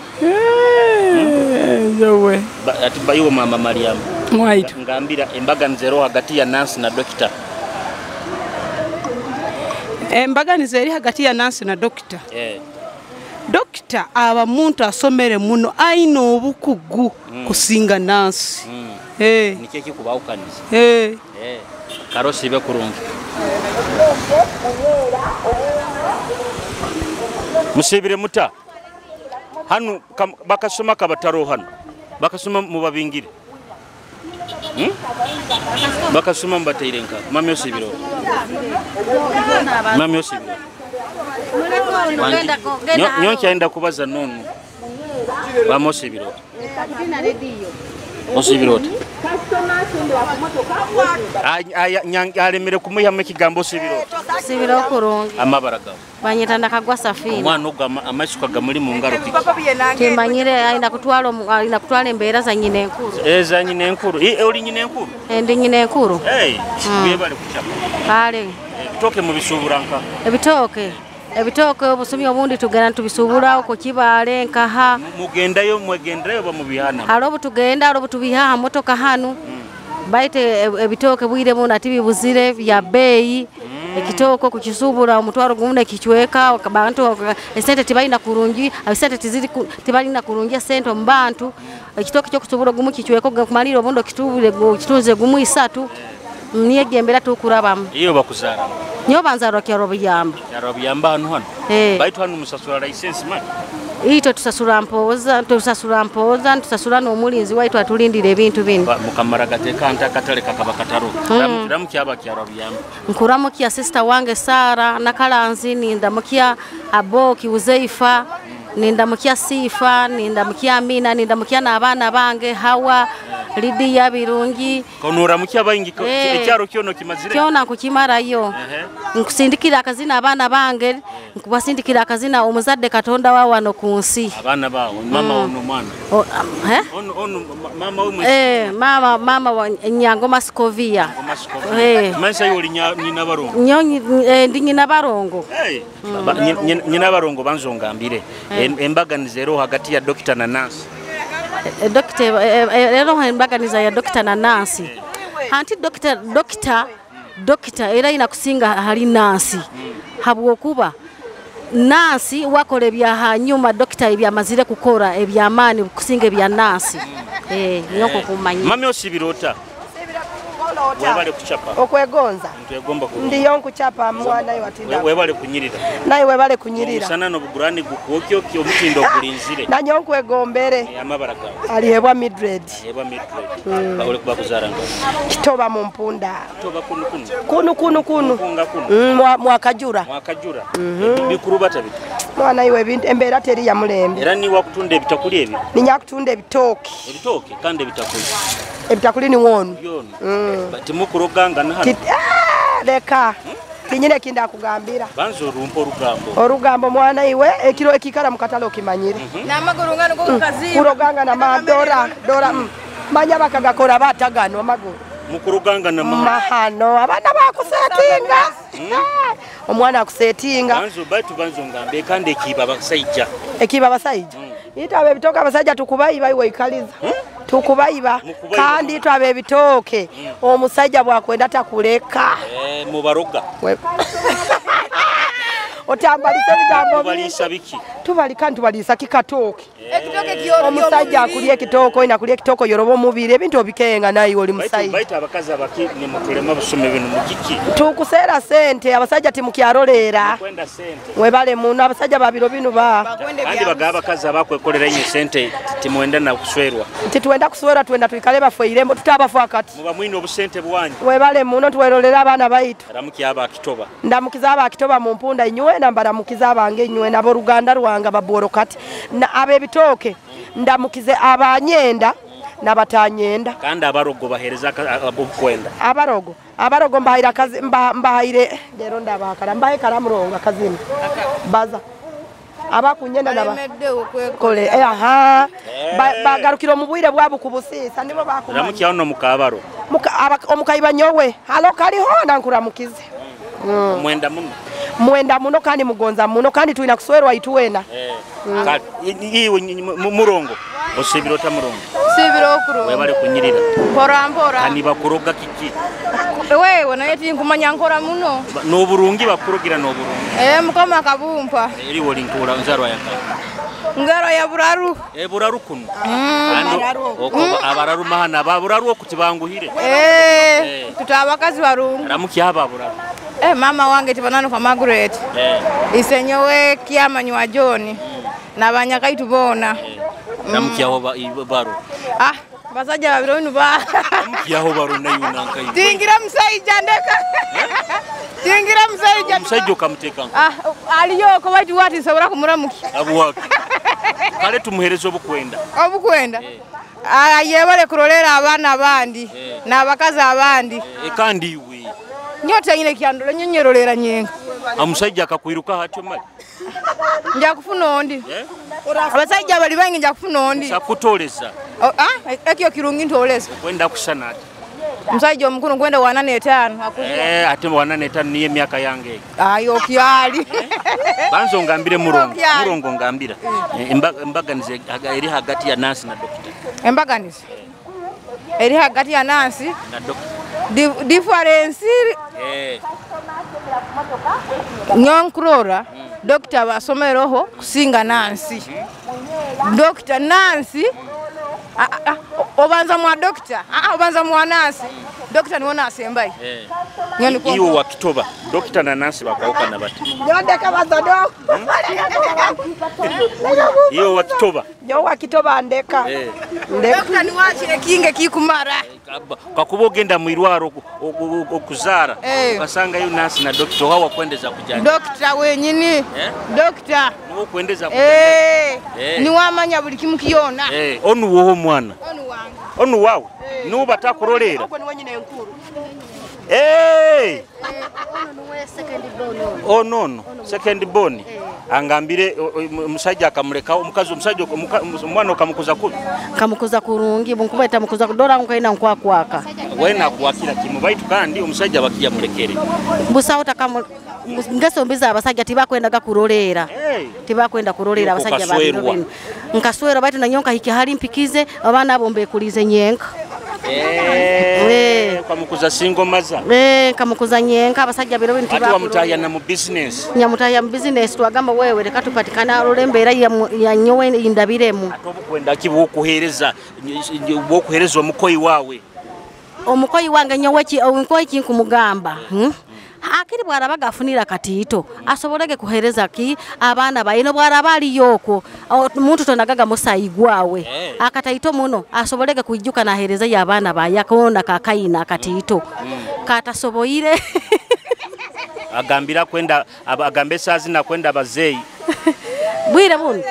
Speaker 14: Yowe.
Speaker 1: Ati bayiwo mama Mariamu.
Speaker 14: Mwaitu.
Speaker 1: Ngambira embaganiza ero hagati ya Nancy na dokita.
Speaker 14: Embaganiza eri hagati ya Nancy na dokita. Dokita aba muntu asomere muno aina obukugu kusinga Nancy.
Speaker 1: Nikyo kikubawukaniza. Karosi ibe kurungi. Musibire muta. Hanu bakasoma kabataro hano. Bakasoma mubabingire. Bakasoma mbatairenka. Mami osibiro. Mami osibiro. Nyoncha enda kubaza nono. Bamosibiro. Osibiro. Alemere kumuya mekigambo osibiro.
Speaker 15: Sibiro kurungi.
Speaker 1: Amabara gawe.
Speaker 15: Banyita ndakagwa Safina.
Speaker 1: Omwana ogwo amasuka gamuli mu ngalo kiki?
Speaker 15: Kimanyire aina kutwala embeera za nyina enkuru.
Speaker 1: Za nyina enkuru. Oli nyina enkuru?
Speaker 15: Ndi nyina enkuru.
Speaker 1: Bwebale kuchapa.
Speaker 15: Kale.
Speaker 1: Ebitoke mubisubura nka?
Speaker 15: Ebitoke. Ebitoke obusumi obundi tugenda tubisubura uko Kibale nkaha.
Speaker 1: Mugendayo mwegendayo bamubihana.
Speaker 15: Alobu tugenda alobu tubihaha motoka hanu. Baite ebitoke bwire muna tibibuzire bya bei. Ekitoko kukisubura omutwaro gumune kichweka abantu esente tibalina kurungi esente tiziri tibalina kurungi sente mu bantu ekitoko cyo kusubura gumu kichweka kumalira obundo kitubule kitunze gumu isatu niyegembera tukurabamu.
Speaker 1: Iyo bakuzara
Speaker 15: nyo banzarwa kyaro biyamba
Speaker 1: kyaro biyamba hano hano baitu hano musasura license man
Speaker 15: ito tusasura mpoza tusasura n'omulinzi waitu atulindira ebintu bino
Speaker 1: mukamara gateka anta katale kakaba kataro ramukia abakyaro biyamba
Speaker 15: nkuramukia sister wange Sara nakalanzi nindamukia Aboki Uzeifa nindamukia Sifa nindamukia Amina nindamukia n'abaana bange Hawa Lidia Birungi
Speaker 1: konuramukia bayingi ekyaro kyono kimazire
Speaker 15: kyona nkukimarayo nkusindikira akazina abaana bange nkubasindikira akazina omuzadde Katonda wa wano ku nsi
Speaker 1: abaana bawo mama ono mwana ono mama we
Speaker 15: mama wa Nyangoma Skovia
Speaker 1: mansa yoli nyina barongo
Speaker 15: nyonyi ndi nyina barongo
Speaker 1: nyina barongo banzongambire embaganiza ero hagati ya doctor na nurse.
Speaker 15: Doctor ero embaganiza ya doctor na nurse. Anti dokita era inakusinga hali nansi. Habwokuba nansi wakora ebya hanyuma dokita ebyamazire kukora ebyamaani kusinga ebya nansi. Nyoko kumanya.
Speaker 1: Mami osibirota. Webale kuchapa.
Speaker 16: Okwegonza.
Speaker 1: Ntwegomba ku.
Speaker 16: Ndiyo nkuchapa mwana yo atinda.
Speaker 1: Webale kunyirira.
Speaker 16: Naye webale kunyirira.
Speaker 1: Sana no bugurani gukwokyo kyo mutindo kulinzire.
Speaker 16: Nanyo nkwegombere.
Speaker 1: Amabara gawe.
Speaker 16: Alihebwa Midred.
Speaker 1: Alihebwa Midred. Bakole kuba kuzara ngo.
Speaker 16: Kitoba mu mpunda.
Speaker 1: Kitoba kunu kunu.
Speaker 16: Kunu kunu kunu.
Speaker 1: Kunga kunu.
Speaker 16: Mwakajura.
Speaker 1: Mwakajura. Bikurubata bitu.
Speaker 16: Mwana iwe bintu embera teri ya mulembe.
Speaker 1: Era ni wakutunda ebitakuli ebi.
Speaker 16: Ninya kutunda ebitoki.
Speaker 1: Ebitoki kandi ebitakuli.
Speaker 16: Ebitakuli ni wonu.
Speaker 1: Yono. Timukuroganga na hano.
Speaker 16: Leka. Tinyine kinda kugambira.
Speaker 1: Banzo rumpo orugambo.
Speaker 16: Orugambo mwana iwe ekiro ekikara mukatalo kimanyire.
Speaker 10: Na amaguru ngano go kaziba.
Speaker 16: Kuroganga na madora dora. Manya bakagakora batagano amaguru.
Speaker 1: Mukuruganga na
Speaker 16: mahano abana bakusetinga. Omwana akusetinga.
Speaker 1: Banzo batu banzo ngambe kandi ekiba abasajja.
Speaker 16: Ekiba abasajja. Itabe bitoka abasajja tukubayiba iwe ikaliza. Tukubayiba kandi twabe ebitooke. Omusajja bwakwenda takuleka.
Speaker 1: Mubaroga.
Speaker 16: Otambalisa ebigambo
Speaker 1: tubalisa biki?
Speaker 16: Tubalika ntubalisa kikatooke.
Speaker 10: Ekitooke kyoro.
Speaker 16: Omusajja akulya ekitooke oyina kulya ekitooke yoroba omubiri ebintu obikenga naye oli musajja.
Speaker 1: Baita abakazi abaki ni mutulema busome bino mukiki.
Speaker 16: Tukuseera sente abasajja timukyarolera.
Speaker 1: Kwenda sente.
Speaker 16: Webale muno abasajja babiro bino ba.
Speaker 1: Kandi bagaba abakazi abakwekolera nnyo sente timuwenda na kuswerwa.
Speaker 16: Tituwenda kuswerwa tuwenda tuikale bafweirembo tutabafu akati.
Speaker 1: Muba mwine obusente bwanyu.
Speaker 16: Webale muno tuwerolera abaana baitu.
Speaker 1: Ramuki aba akitoba.
Speaker 16: Ndamukiza aba akitoba mu mpunda inywe nambaramukiza abange inywe nabo Ruganda rwanga baboro kati na abebitoke ndamukize abanyenda nabatanyenda
Speaker 1: kandi abarogo bahereza obukwenda
Speaker 16: abarogo mbahira kazi mbahire lero ndabakara mbahe karamuronga kazina baza abakunyenda naba kole aha bagarukira mu bwire bwabo kubusisa nibo bakumanya
Speaker 1: ramuki hano mukabaro
Speaker 16: omukayiba nyowe halo kaliho nankuramukize
Speaker 1: mwenda muno
Speaker 16: mwenda muno kandi mugonza muno kandi tuina kuswerwa ituwena
Speaker 1: iwe murongo osibirota murongo
Speaker 10: sibiro kurungu
Speaker 1: webale kunyirira
Speaker 10: mpora mpora
Speaker 1: kandi bakuroga kiki
Speaker 10: wewe naye tinkumanya nkora muno
Speaker 1: n'oburungi bakurogira n'oburungi
Speaker 10: mukama akabumpa
Speaker 1: eri woli ntuula nzarwa yankaye
Speaker 10: ngaro ya buraru
Speaker 1: buraru kuno abararu mahana baburaru okutibanguhire
Speaker 10: tutabakazi barungu
Speaker 1: ramuki aba buraru
Speaker 10: mama wange tibanano kwa Margaret isenyowe kiamanywa John na banyakaitu bona
Speaker 1: ramuki aho baro
Speaker 10: basajja babiro bino ba
Speaker 1: ramuki aho baro nayo nankayo
Speaker 10: tingira musajja ndeka tingira musajja
Speaker 1: musajja okamuteka
Speaker 10: aliyoko watu wati nsobora kumuramuki
Speaker 1: abuwaka kale tumuhereza obukwenda
Speaker 10: obukwenda yebale kurolera abaana abandi n'abakazi abandi
Speaker 1: kandi iwe
Speaker 10: nyota nyine kyandolo nyonyerolera nyenga
Speaker 1: amusajja akakwiruka hatyo mali
Speaker 10: nja kufuna ondi abasajja bali bangi nja kufuna ondi
Speaker 1: sakutoleza
Speaker 10: ekyo kirungi ntoleza
Speaker 1: kwenda kusana ati
Speaker 10: musajja omukulu kwenda 85
Speaker 1: ate 85 niye emyaka yange
Speaker 10: ayo kyali
Speaker 1: banzo ngambire murongo ngambira embaganize eri hagati ya Nancy na dokita
Speaker 10: embaganize eri hagati ya Nancy
Speaker 1: na dokita
Speaker 10: difference nyankurora dokita basomeroho kusinga Nancy dokita Nancy obanza mwa dokita obanza mwa Nancy dokita niwo nasembaye
Speaker 1: iwo wakitoba dokita na Nancy bakawukana bati
Speaker 16: nyondeka bazodo
Speaker 1: iwo wakitoba
Speaker 16: nyo wakitoba ndeka
Speaker 10: dokita niwakire kinge kikumara
Speaker 1: kakuba ogenda mu irwaro okuzara ukasanga yo Nancy na dokita hawa kwendeza kujana
Speaker 10: dokita wenyini dokita
Speaker 1: niwo kwendeza kujana
Speaker 10: niwamanya buli kimu kiyona
Speaker 1: onu woho mwana
Speaker 10: onu wange
Speaker 1: onu wawe nuba takurolera
Speaker 16: ogwo niwe nyine enkuru
Speaker 1: ono second born angambire musajja akamuleka omukazi omusajja omwana okamukuza kubi
Speaker 15: kamukuza kurungi bunkuba etamukuza kudora nkaina nkwakwaka
Speaker 1: wena kuwakira kimu baitu kandi omusajja bakiya mulekere
Speaker 15: busawo takamu ngeso mbiza abasajja tibakwendaga kurolera tibakwenda kurolera abasajja babiro bino nkaswera baitu nanyonka hiki hali mpikize abaana abo mbekulize nyenka
Speaker 1: Kamukuza single mother.
Speaker 15: Kamukuza nyenka abasajja biro bintu
Speaker 1: ate wamutahya na mu business.
Speaker 15: Nyamutahya mu business twagamba wewe reka tupatikana olw'embeera ya nyowe indabiremu.
Speaker 1: Ate obukwenda ki bwokuheereza omukoyi waawe?
Speaker 15: Omukoyi wange nyowe ki omukoyi kinkumugamba. Akiri bwarabaga afunira katiito asobolege kuhereza ki abaana baino bwaraba aliyoko muntu tonagaga musayi gwawe akataito muno asobolege kuijuka na hereza ya abaana bayakona kakaina akatiito katasoboire
Speaker 1: agambira kwenda agambe sazi na kwenda bazeyi
Speaker 15: bwire buno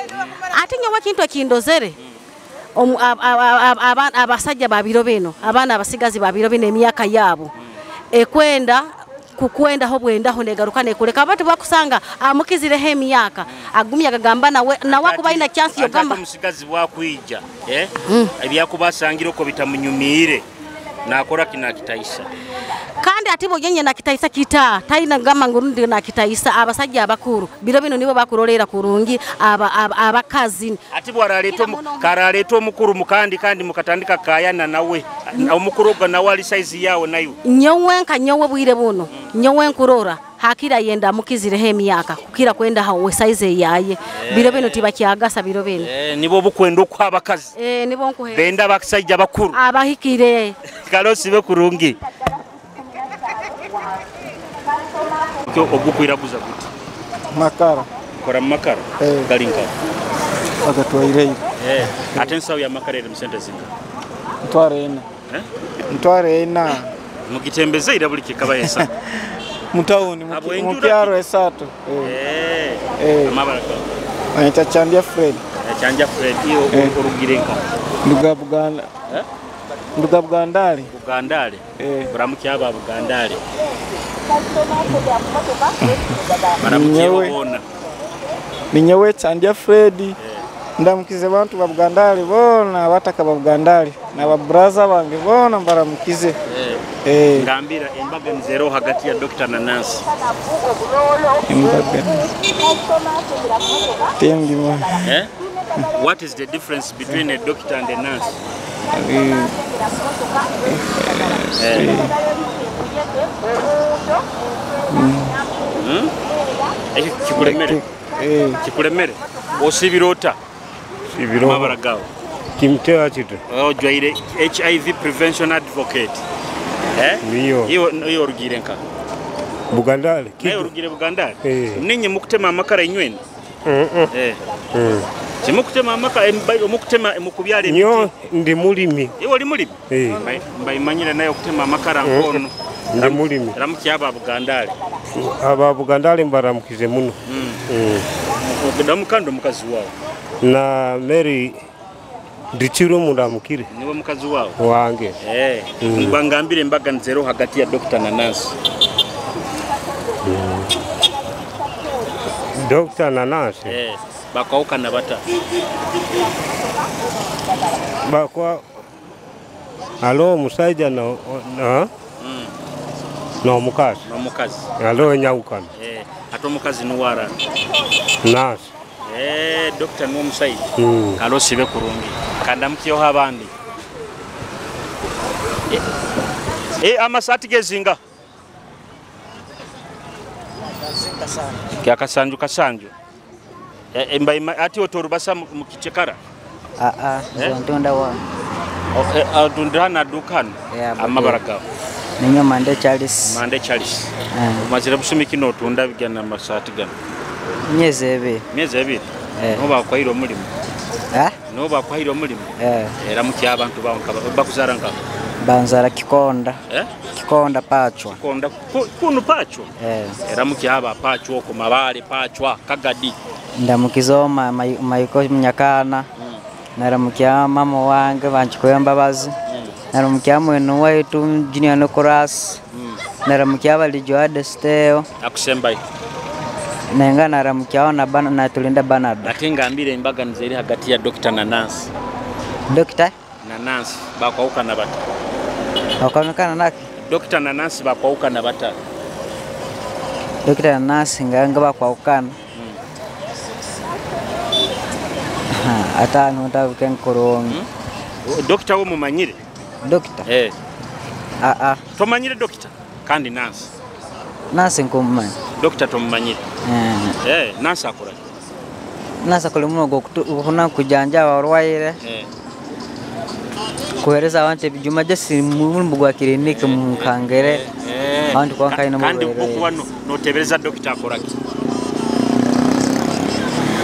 Speaker 15: ate nyowe kintu ekindozere abasajja babiro bino abaana abasigazi babiro bino emyaka yabo ekwenda kukwenda ho bwendaho negaruka nekuleka abantu bakusanga amukizireho emyaka agumya agagamba nawe nawakuba ina chance yogamba
Speaker 1: omusigazi bwakwija ebyakubasangira uko bitamunyumire nakora kinakitaisa
Speaker 15: kandi ati boyenye nakitaisa kita taina gamba ngurundi nakitaisa abasajja abakuru biro bino nibo bakurolera kurungi abakazi
Speaker 1: ati bwaraleto karaleto omukuru mukandi kandi mukatandika kayana nawe omukuru ogwo nawe ali size yawe nayo
Speaker 15: nyowe nka nyowe bwire buno nyowe nkurora hakira yenda mukizireho emyaka kukira kwenda hawe size yaye biro bino tibakyagasa biro bino
Speaker 1: nibo bukwenda okwabakazi
Speaker 15: nibo nkuhe
Speaker 1: benda abasajja bakuru
Speaker 15: abahikire
Speaker 1: kalosi be kurungi ogukwiraguza kuti
Speaker 13: makara
Speaker 1: kora makara galinka
Speaker 13: agatwaire
Speaker 1: ate ensawo ya makara eri musente zinga
Speaker 13: ntware ena ntware ena
Speaker 1: mugitembeze ira buli kikaba yesa
Speaker 13: mutauni mukyaro esatu
Speaker 1: amabara
Speaker 13: anyita Chandia Fred.
Speaker 1: Chandia Fred iyo orugirenka
Speaker 13: nduga Buganda nduga Bugandale
Speaker 1: Bugandale buramuki aba Bugandale baramukiye
Speaker 13: ninyewe Chandia Fred ndamukize bantu ba Bugandale bona abataka ba Bugandale na ba brother bange bona mbaramukize.
Speaker 1: Ngambira embaga nzero hagati ya Dr. na Nancy.
Speaker 13: Embaga Tembima.
Speaker 1: What is the difference between a doctor and a nurse? Kikulemere. Kikulemere. Osibirota. Mabara gawo.
Speaker 17: Kimtewa chito.
Speaker 1: Ojwaire HIV prevention advocate.
Speaker 17: Niyo.
Speaker 1: Iyo orugire nka.
Speaker 17: Bugandale.
Speaker 1: Nayo orugire Bugandale. Ninye mukutema amakara inywene. Timukutema amakara mukutema mukubyala emiti.
Speaker 17: Nyo ndi mulimi.
Speaker 1: Iwe oli mulimi? Mbayimanyira nayo okutema amakara nkono.
Speaker 17: Ndi mulimi.
Speaker 1: Ramuki aba Bugandale.
Speaker 17: Aba Bugandale mbaramukize muno.
Speaker 1: Ndamukando mukazi wawe.
Speaker 17: Na Mary Ndichiro muramukire.
Speaker 1: Niwe mukazi wawe?
Speaker 17: Wange.
Speaker 1: Mbangambire embaga nzero hagati ya Dr. na Nancy.
Speaker 17: Dr. na Nancy?
Speaker 1: Bakawukana bata.
Speaker 17: Bakwa alo musajja na no mukazi.
Speaker 1: No mukazi.
Speaker 17: Alo nyawukana.
Speaker 1: Ate omukazi nuwara.
Speaker 17: Nancy.
Speaker 1: Dr. nuwo musajja. Kalosi be kurungi. Kandamukiyeho abandi. Amasati gezinga. Kya kasanju kasanju. Ati otorubasa mukichekara.
Speaker 18: Ntunda wa.
Speaker 1: Tundana dukano. Amabara gawe.
Speaker 18: Ninyo Mande Charles.
Speaker 1: Mande Charles. Umazire busumi kino otunda bigana amasati gano.
Speaker 18: Myezi ebiri.
Speaker 1: Myezi ebiri. No bakwaire omulimu. No bakwaire omulimu. Era muki abantu bawo bakuzara nka.
Speaker 18: Banzara Kikonda. Kikonda Pachwa.
Speaker 1: Kikonda kunu Pachwa. Era muki aba Pachwa ko mabale Pachwa Kagadi.
Speaker 18: Ndamukizoma mayiko Munyakana. Naramukia mama wange banchikoya mbabazi. Naramukia mwenu waitu Junior Nicholas. Naramukia balijo Adesteo.
Speaker 1: Akusembayo.
Speaker 18: Nenga naramukia na bana na tulinda Banada.
Speaker 1: Ate ngambire embaga nzeri hagati ya Dr. na Nancy.
Speaker 18: Dr.
Speaker 1: na Nancy bakwawukana bata.
Speaker 18: Bakwawukana naki?
Speaker 1: Dr. na Nancy bakwawukana bata.
Speaker 18: Dr. na Nancy nga bakwawukana. Ata ntabuke nkorongi.
Speaker 1: Dr. wo mumanyire?
Speaker 18: Dokita. Aa.
Speaker 1: Tomanyire dokita kandi nansi.
Speaker 18: Nansi nkumumanya.
Speaker 1: Dokita tomumanyire. Nansi akora.
Speaker 18: Nansi akora muno gokuna kujanjaba abarwaire. Kuhereza abantu ebijuma jesi mulimu gwa kiriniki mukangere. Abantu kwa kaina
Speaker 1: kandi
Speaker 18: murwaire.
Speaker 1: Okuba notebereza dokita akora ki?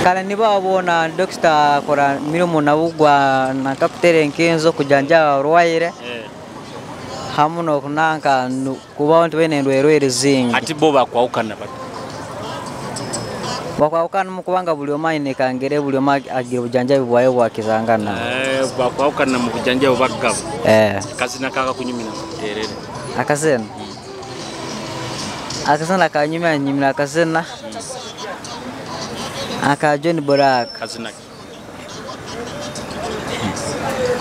Speaker 18: Kale nibo abona dokita akora mirimu nabugwa nakakutere nkenzo kujanjaba abarwaire. Hamu nokunanka kuba abantu bene endwaire zingi.
Speaker 1: Ati bo bakwawukana bati?
Speaker 18: Bakwawukana mu kubanga buli omu aine kangere, buli omu agira obujanjabi bwayo bwakizangana.
Speaker 1: Bakwawukana mu bujanjabi bagabo. Akazina kaka kunyumira kuterere.
Speaker 18: Akazina. Akazina kanyumira nyumira akazina. Aka John Borak.
Speaker 1: Kazina.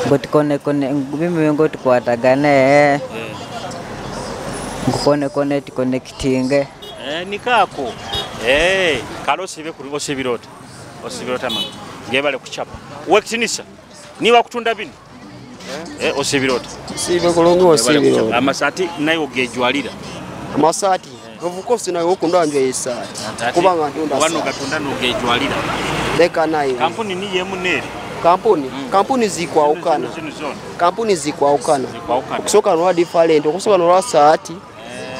Speaker 18: Ngoti kone kone mimi ngoti kwatagane. Ngukone kone tikonectinge.
Speaker 1: Nikako. Kalo sibe kuri osibirota. Osibirota mama. Ngebale kuchapa. Wekitinisa. Niwa kutunda bino. Osibirota.
Speaker 19: Sibe kulongo osibirota.
Speaker 1: Amasati nayo gejwalira.
Speaker 19: Amasati. Of course nayo okunda nje isati. Kubanga ntunda.
Speaker 1: Wano gatunda no gejwalira.
Speaker 19: Leka nayo.
Speaker 1: Kampuni ni yemu neri.
Speaker 19: Kampuni, kampuni zikwaukana. Kampuni zikwaukana. Okusoka no different, okusoka no saati.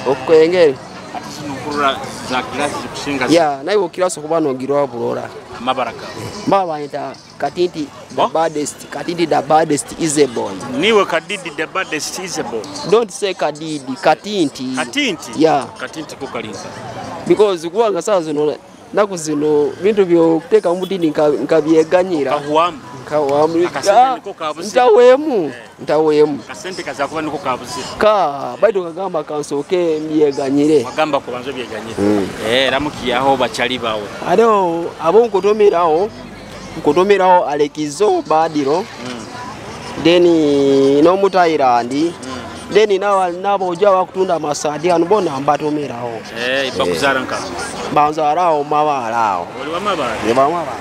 Speaker 19: Okengere.
Speaker 1: Ati sinukurura za class zikusinga.
Speaker 19: Yeah, nayo class okuba no girwa bulora.
Speaker 1: Mabaraka.
Speaker 19: Baba enta Katiti the baddest, Katiti the baddest is a boy.
Speaker 1: Niwe Kadidi the baddest is a boy.
Speaker 19: Don't say Kadidi, Katinti.
Speaker 1: Katinti?
Speaker 19: Yeah.
Speaker 1: Katinti kukalinka.
Speaker 19: Because kuwanga saa zino naku zino bintu byokuteka mutini nkabyeganyira.
Speaker 1: Kahuamu.
Speaker 19: Kahuamu. Ntawemu. Ntawemu.
Speaker 1: Kasente kazakuba niko kabuze.
Speaker 19: Ka baitu kagamba kansoke mbyeganyire.
Speaker 1: Bagamba kubanzo byeganyire. Ramukiyaho bachali bawe.
Speaker 19: Ado abo nkotomeraho. Nkotomeraho Alekizo Badiro. Then no mutairandi. Then nabo oja wakutunda masadi anubona mbatomeraho.
Speaker 1: Bakuzara nka.
Speaker 19: Banzarao mabalao.
Speaker 1: Oli wamabale.
Speaker 19: Ni wamabale.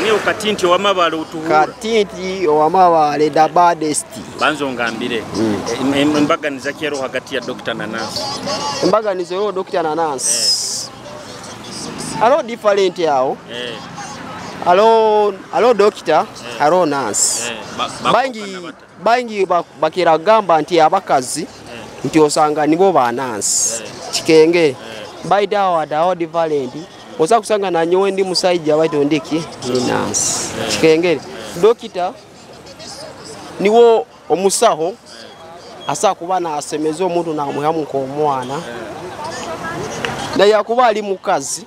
Speaker 1: Niyo Katinti wamabale utuhura.
Speaker 19: Katinti wamabale the baddest.
Speaker 1: Banzo ngambire. Embaganiza kero hagati ya Dr. na Nancy.
Speaker 19: Embaganiza yo Dr. na Nancy. Alo different yao. Alo doctor, alo nurse. Bangi bakira gamba nti abakazi nti osanga nibo ba nurse. Kikenge. Baida wa different. Osa kusanga na nyowe ndi musaija baito ndiki ni nurse. Kikenge. Doctor niwo omusaho asa kuba na asemeza omuntu na muhamu ko omwana. Na yakuba ali mukazi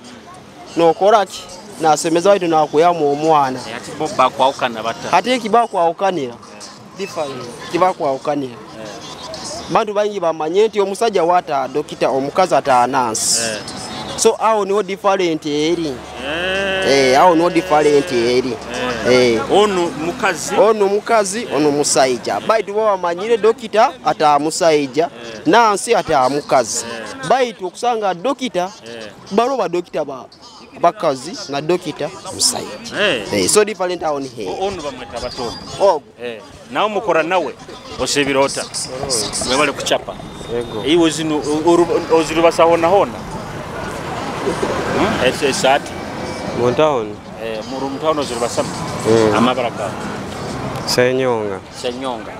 Speaker 19: nokoraki nasemeza baitu nakuyamu omwana.
Speaker 1: Ati bo bakwawukana bata.
Speaker 19: Ate kibakwawukanira. Different kibakwawukanira. Bantu bangi bamanye nti omusajja wata dokita omukazi ata nurse. So awo niwo different eri. Awo niwo different eri.
Speaker 1: Ono mukazi.
Speaker 19: Ono mukazi, ono musaija. Baitu bo bamanyire dokita ata musaija, nurse ata mukazi. Baitu okusanga dokita balo ba dokita ba bakazi na dokita musaija. So different awo ni he.
Speaker 1: Ono bamweta bato. Nawo mukora nawe osebirota. Webale kuchapa. Iwo zino ozirubasa hona hona. Esati.
Speaker 17: Muntawuni.
Speaker 1: Muru mutawuni ozirubasa. Amabaraka.
Speaker 17: Senyonga.
Speaker 1: Senyonga.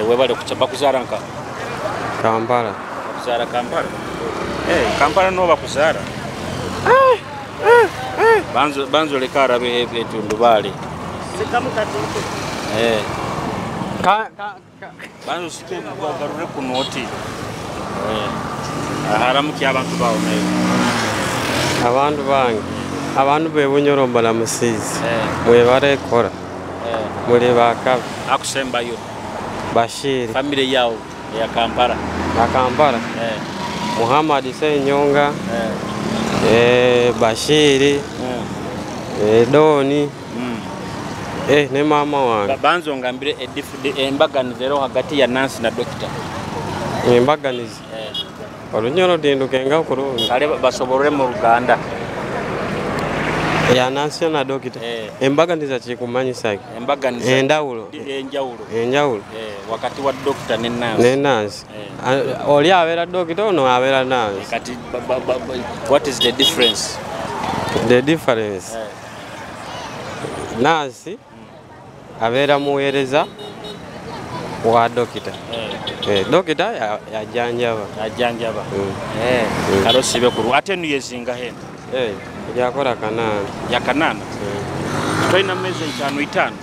Speaker 1: Webale kuchapa kuzara nka.
Speaker 17: Kampala.
Speaker 1: Bakuzara Kampala. Kampala no bakuzara. Banzo leka rabe etundubale.
Speaker 20: Sikamu katinti.
Speaker 1: Banzo sike kugarure kunoti. Haramuki abantu bawo nayo.
Speaker 17: Abantu bange. Abantu bebunyoro mbala musizi. Mwebare kora. Muri bakabe.
Speaker 1: Akusembayo.
Speaker 17: Bashiri.
Speaker 1: Family yao ya Kampala.
Speaker 17: Ya Kampala. Muhammad Senyonga. Bashiri. Doni. Ne mama wange.
Speaker 1: Banzo ngambire embaganizo hagati ya Nancy na Doctor.
Speaker 17: Embaganizo. Olunyoro dindukenga kurungi.
Speaker 1: Kale basoborere mu Ruganda.
Speaker 17: Ya nansi na dokita. Embaganiza kikumanyisa.
Speaker 1: Embaganiza.
Speaker 17: Endawulo.
Speaker 1: Enjawulo.
Speaker 17: Enjawulo.
Speaker 1: Wakati wa dokita ne nansi.
Speaker 17: Ne nansi. Oli abeera dokita ono abeera nansi.
Speaker 1: Kati what is the difference?
Speaker 17: The difference. Nansi abeera muweereza wa dokita. Dokita yajanjaba.
Speaker 1: Yajanjaba. Kalo sibe kuru. Ate nuyezinga hena.
Speaker 17: Yakora kanana.
Speaker 1: Ya kanana. Toina meza itano itano.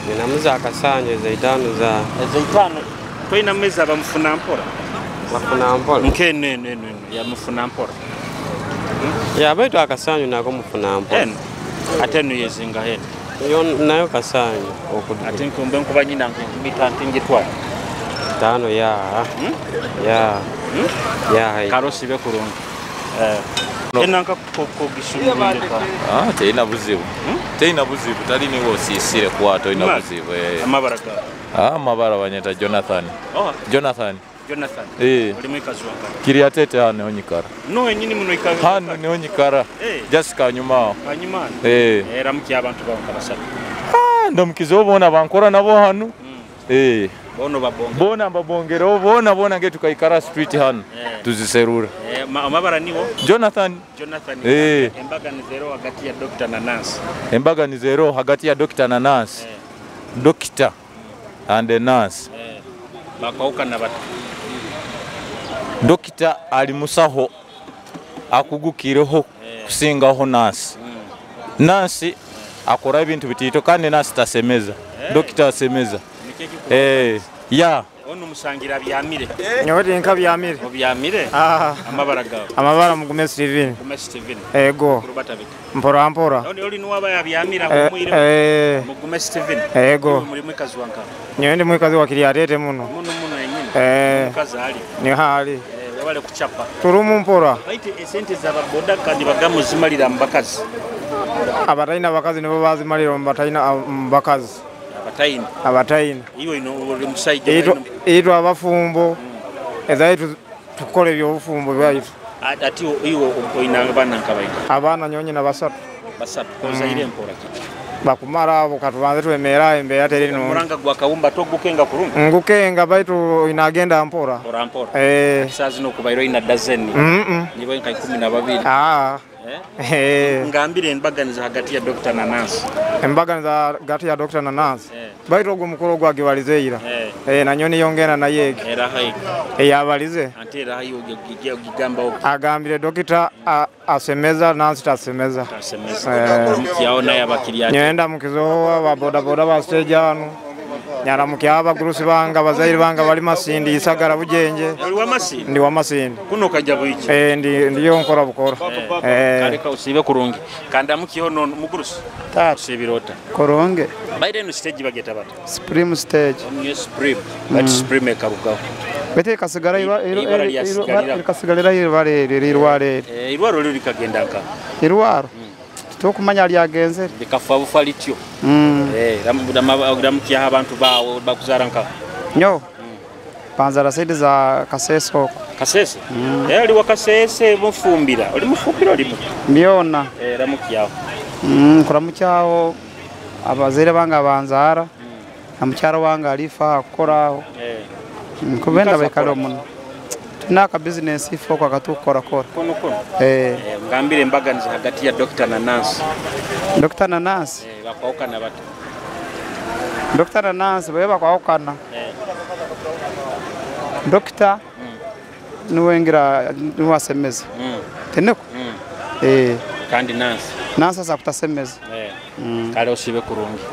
Speaker 17: Ninamuza akasanje za itano za.
Speaker 1: Za itano. Toina meza bamufuna mpora.
Speaker 17: Bafuna mpora.
Speaker 1: Nke ne ya mufuna mpora.
Speaker 17: Ya baitu akasanje nako mufuna mpora.
Speaker 1: En. Ate nuyezinga hena.
Speaker 17: Yo nayo kasanje okudu.
Speaker 1: Ate nkumbe nkuba nyina nkumita ntingitwa.
Speaker 17: Tano ya. Ya. Ya.
Speaker 1: Kalo sibe kurungi. Enanka kogisumuleka.
Speaker 21: Teina buzibu. Teina buzibu tali niwo osisire kwato ina buzibu.
Speaker 1: Amabara ga.
Speaker 21: Amabara banyeta Jonathan.
Speaker 1: Oh.
Speaker 21: Jonathan.
Speaker 1: Jonathan. Oli mwikazi wangara.
Speaker 21: Kiriatete hano onyikara.
Speaker 1: No enyini muno ikara.
Speaker 21: Hano ni onyikara. Just kanyuma aho.
Speaker 1: Kanyuma. Era muki abantu bawo kabasatu.
Speaker 21: Ndamukizo bona bankora nabo hano.
Speaker 1: Bono babonge.
Speaker 21: Bona babongero bona bona nge tukaikara street hano. Tuziserura.
Speaker 1: Amabara niwo
Speaker 21: Jonathan.
Speaker 1: Jonathan. Embaga ni zero hagati ya doctor na nurse.
Speaker 21: Embaga ni zero hagati ya doctor na nurse. Doctor and the nurse.
Speaker 1: Bakauka na batu.
Speaker 21: Doctor ali musaho akugukireho kusingaho nurse. Nurse akora ebintu bitito kandi nurse tasemeza. Doctor asemeza. Ya.
Speaker 1: Ono musangira byamire.
Speaker 13: Nyote nka byamire.
Speaker 1: Obyamire? Amabara gawe.
Speaker 13: Amabara mugume Steven.
Speaker 1: Mugume Steven.
Speaker 13: Ego. Mpora mpora.
Speaker 1: Oni oli nuwaba ya byamira kumwire. Mugume Steven.
Speaker 13: Ego.
Speaker 1: Muri mwikazi wanka.
Speaker 13: Nyote mwikazi wa Kiriatete muno.
Speaker 1: Muno muno yenyine. Mukazi ali.
Speaker 13: Ni hali.
Speaker 1: Wale kuchapa.
Speaker 13: Turumu mpora.
Speaker 1: Baite esente za baboda kandi bagamu zimalira mbakazi.
Speaker 13: Abataina bakazi nibo bazimalira mbataina mbakazi.
Speaker 1: Abataina.
Speaker 13: Abataina.
Speaker 1: Iwe ino oli musajja
Speaker 13: ito abafumbo. Ezaitu tukole byobufumbo byaitu.
Speaker 1: Ati iwe oyina abaana nkabaita.
Speaker 13: Abaana nyonyi na basatu.
Speaker 1: Basatu kozaire mpora kiti.
Speaker 13: Bakumara abo katubanze twemera embeera teri no.
Speaker 1: Muranga gwa kawumba togukenga kurungi.
Speaker 13: Ngukenga baitu inagenda mpora.
Speaker 1: Mpora mpora. Saa zino kubairo ina dozen. Nibo nka 12. Ngambire embaganiza hagati ya doctor na nurse.
Speaker 13: Embaganiza hagati ya doctor na nurse. Baitu ogwo mukolo gwagibalize ira. Na nyoni yongera na yege.
Speaker 1: Era hai.
Speaker 13: Yabalize.
Speaker 1: Ante era hai ogigamba ok.
Speaker 13: Agambire doctor asemeza nurse tasemeza.
Speaker 1: Tasemeza. Mkiaona yabakiriya.
Speaker 13: Nyenda mukizowa ba boda boda ba stage hano. Nyaramukia abagurusi banga bazairi banga bali Masindi Isagara Bujenje.
Speaker 1: Oli wa Masindi?
Speaker 13: Ndi wa Masindi.
Speaker 1: Kuno kajja buiki.
Speaker 13: Ndiyo nkora bukora.
Speaker 1: Kaleka usibe kurungi. Kandamukiho no mugurusi.
Speaker 22: Tata.
Speaker 1: Usibirota.
Speaker 22: Kurungi.
Speaker 1: Baire no stage bageta bata.
Speaker 22: Supreme stage.
Speaker 1: Omwe Supreme. But Supreme karugaho.
Speaker 22: Bete kasigara irwa irware.
Speaker 1: Irwaro riri kagenda nka.
Speaker 22: Irwaro. Tokumanya lyagenzere.
Speaker 1: Bikafa bufa lityo. Ramukiya abantu bawo bakuzara nka.
Speaker 22: Nyo. Panzara saidi za Kasese oko.
Speaker 1: Kasese? Ali wa Kasese mufumbira. Oli mufumbira oli muto.
Speaker 22: Mbyona.
Speaker 1: Ramukiyaho.
Speaker 22: Kuramukyaho abazaire bange banzara. Na mukyaro wange alifa akoraho. Kubenda baikalo muno. Tunaka business ifo kwa katukora kora.
Speaker 1: Kono kono. Ngambire embaganiza hagati ya doctor na nurse.
Speaker 22: Doctor na nurse.
Speaker 1: Bakwawukana bata.
Speaker 22: Doctor na nurse babe bakwawukana. Doctor niwengira niwasemeza. Teneko.
Speaker 1: Kandi nurse.
Speaker 22: Nurse asa kutasemeza.
Speaker 1: Kale osibe kurungi.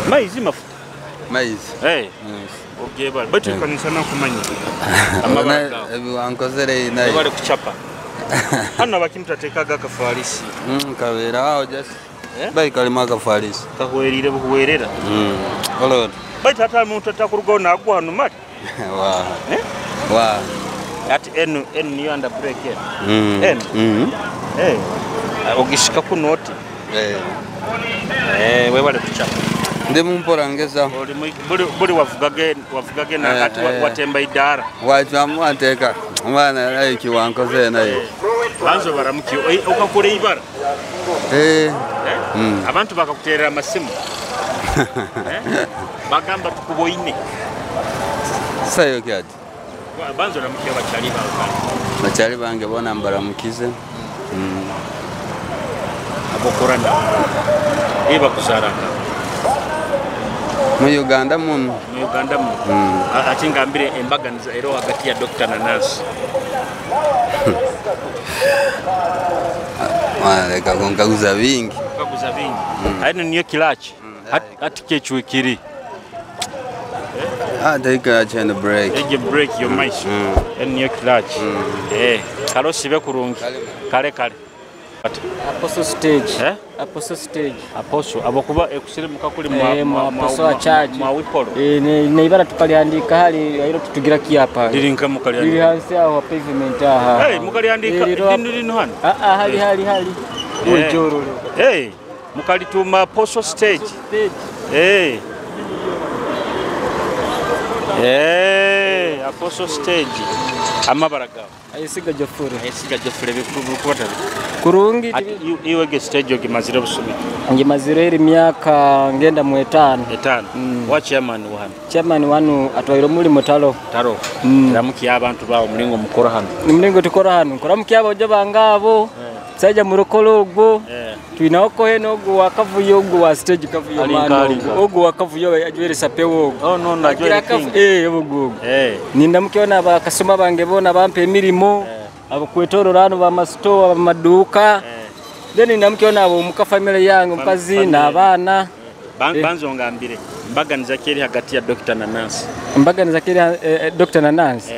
Speaker 1: Maizi mafuta.
Speaker 23: Maizi.
Speaker 1: Ogyebale. Baitu kanisa nakumanya. Amabara gawe.
Speaker 23: Ebiwankozere naye.
Speaker 1: Bale kuchapa. Hano abakimutatekaga akafalisi.
Speaker 23: Kabeera aho just. Bai kalima akafalisi.
Speaker 1: Kahwerire buhwerera.
Speaker 23: Olod.
Speaker 1: Baitu hata muntu atakurugaho nagwa hano mali.
Speaker 23: Wa. Wa.
Speaker 1: Ati enu niyo under break enu. Enu. Ogishika ku noti. Webale kuchapa.
Speaker 23: Ndi mumpora ngeza.
Speaker 1: Buli wavugage na ati watemba idara.
Speaker 23: Wachwamu ateka. Mwana naye kiwankoze naye.
Speaker 1: Banzo baramukyo okakora ibara.
Speaker 23: Eh.
Speaker 1: Abantu bakakuterera amasimu. Bagamba tukuboine.
Speaker 23: Sayo kyati.
Speaker 1: Banzo ramukyo bachali bawe.
Speaker 23: Bachali bange bona mbaramukize.
Speaker 1: Abokorana. Eba kuzaraka.
Speaker 23: Mu Uganda muno.
Speaker 1: Mu Uganda muno. Ati ngambire embaganiza ero hagati ya Dr. na nurse.
Speaker 23: Reka kunkaguza bingi.
Speaker 1: Kunkaguza bingi. Aino niyo kilachi. Hati kechwikiri.
Speaker 23: Take a chain break.
Speaker 1: Ege break yo maisha. Niyo kilachi. Kalo sibe kurungi. Kale kale.
Speaker 2: Apostle stage. Apostle stage.
Speaker 1: Apostle abokuba ekusirimuka kuli mwa
Speaker 2: apostle charge.
Speaker 1: Mwa wipolo.
Speaker 2: Ne ibara tukaliandika hali ayiro tutugira kiapa.
Speaker 1: Liri nka mukaliandika.
Speaker 2: Liri hansi aho pavement aha.
Speaker 1: Hey, mukaliandika lino hano.
Speaker 2: Hali hali hali. Ujoro.
Speaker 1: Hey, mukalituma apostle stage. Apostle stage. Amabara gawe.
Speaker 2: Ayisiga Jofure.
Speaker 1: Ayisiga Jofure bikubata.
Speaker 2: Kurungi
Speaker 1: iwe ge stage ogimazire busumi.
Speaker 2: Ngimazire eri myaka ngenda mu 5.
Speaker 1: 5. Wa chairman wano.
Speaker 2: Chairman wano atwaire muri mutalo.
Speaker 1: Taro. Ramuki abantu bawo mulingo mukora hano.
Speaker 2: Ni mulingo tukora hano. Koramuki abo bangabo. Saija murokolo ogwo. Twinaoko heno ogwo wakavuyo ogwo wa stage kavuyo mano. Ogwo wakavuyo ajweresa pewo ogwo.
Speaker 1: Oh no na
Speaker 2: ogwo. Nindamukiona abakasoma bange bona bampe emirimo. Abakwetorora hano bamastowa bamaduka. Then nindamukiona abo muka family yange mukazi n'abaana.
Speaker 1: Banzo ngambire mbaganiza kiri hagati ya Dr. na Nancy.
Speaker 2: Mbaganiza kiri Dr. na Nancy.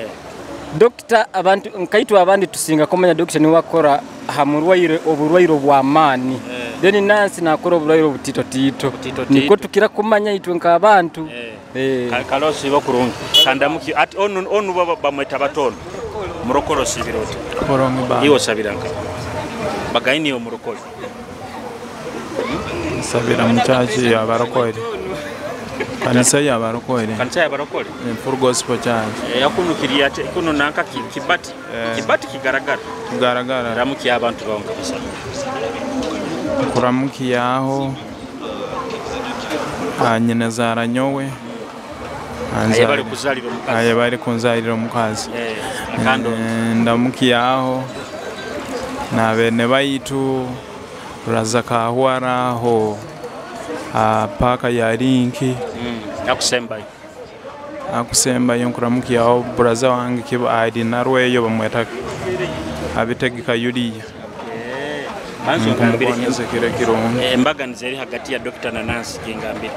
Speaker 2: Dr. abantu nkaitwa abandi tusinga komanya Dr. ni wakora hamurwaire oburwaire bw'amaani. Then Nancy nakora oburwaire obutito tito. Niko tukira kumanya itwe nka abantu.
Speaker 1: Kalosi bakurungi. Kandamuki ati onu baba bamweta batono. Murokoro sibirote.
Speaker 3: Kurungi ba.
Speaker 1: Iwo sabiranka. Bagaini yo murokoro.
Speaker 3: Sabira muchachi ya barokore. Kanisa ya barokore.
Speaker 1: Kanisa ya barokore.
Speaker 3: Full gospel church.
Speaker 1: Yakuno kiriyate kuno nanka kibati. Kibati kigaragara.
Speaker 3: Kigaragara.
Speaker 1: Ramuki abantu bawo kabisa.
Speaker 3: Kuramuki yaho. Nyina zara nyowe.
Speaker 1: Aye kuzalira omukazi.
Speaker 3: Aye bari kunzalira omukazi.
Speaker 1: Akando.
Speaker 3: Ndamuki yaho. Na bene baitu Razaka hwaraho paka ya linki.
Speaker 1: Akusembayo.
Speaker 3: Akusembayo nkuramuki yaho braza wange kiba ali narweyo bamweta abitegeka yuliya.
Speaker 1: Banzo ngambire
Speaker 3: kirungi.
Speaker 1: Embaganiza eri hagati ya Dr. na Nancy gengambire.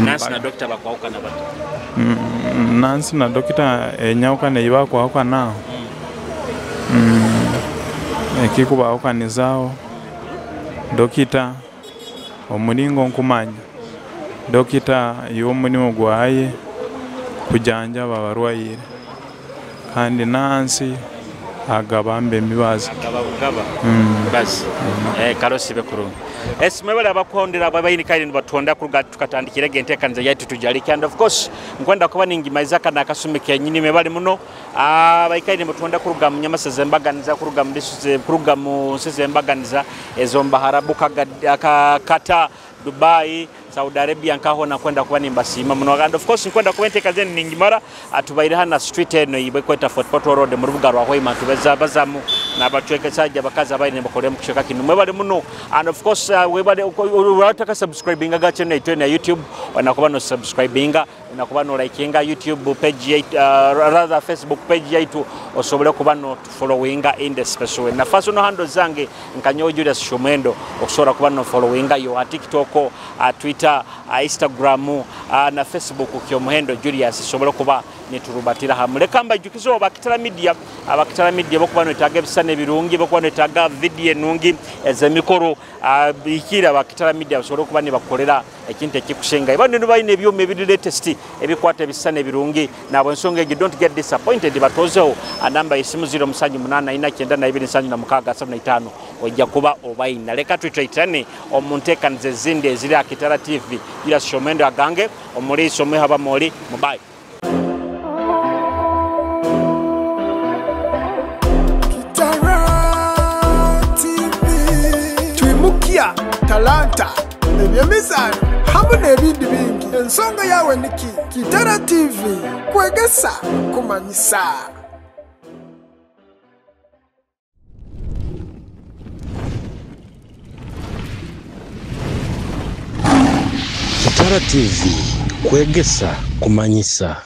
Speaker 1: Nancy na Dr. bakwahukana bato.
Speaker 3: Nancy na Dr. enyawukana eyibakwahukana. Ekikubahukanizaho Dokita omulingo nkumanya. Dokita y'omulimu gwaye kujanjaba abarwaire kandi Nancy agabamba emibazi.
Speaker 1: Agaba basi. Kalosi bekurungi. Esimwe abakuhondera ababaini kairi nibatonda kuruga tukatandikire enteekaniza yaitu tujalike and of course nkwenda kuba ningimaiza kana akasumi kenyini mebali muno abaikaire nibatonda kuruga mu Nyamaseze embaganiza kuruga mu Disuze kuruga mu Nseze embaganiza ezo Mbaharabu Kata Dubai Saudi Arabia nkaho nakwenda kuba nimbasiima muno and of course nkwenda kuba enteeka zenu ningimara atubaire hana street eno ibekweta Fort Portal Road mu rubuga rwa Hoima tubeza bazamu n'abacwekesajja bakazi abaine bakole mu kushaka kinu mwebale muno and of course webale urataka subscribinga ga channel yetu ya YouTube wanakuba no subscribinga unakuba no likinga YouTube page yetu rather Facebook page yetu osobole kuba no followinga in the special way na faso no handle zange nkanyo Julius Shomendo okusobola kuba no followinga yo TikTok, Twitter, Instagram na Facebook Kyomuhendo Julius sobola kuba neturubatira hamwe. Leka mbajukizo abakitala media bokuba nwetaaga ebisana ebirungi bokuba nwetaaga video enungi ez'emikoro ikira abakitala media basobole okuba ne bakolera ekintu ekikusenga ebandi balina ebyuma ebiri latest ebikwata ebisana ebirungi nabo ensonga egyo don't get disappointed batozeho anamba esimu 0784 9276 ojja kuba obayina. Leka twitwaitane omu nteekaniza ezindi eziri Akitara TV. Julius Shomendo agange omuliiso omwehaba moli mubayi.
Speaker 4: talanta, ebyemizaano hamu n'ebindi bingi. Ensonga yawe niki? Kitara TV kwegesa kumanyisa.
Speaker 5: Kitara TV kwegesa kumanyisa.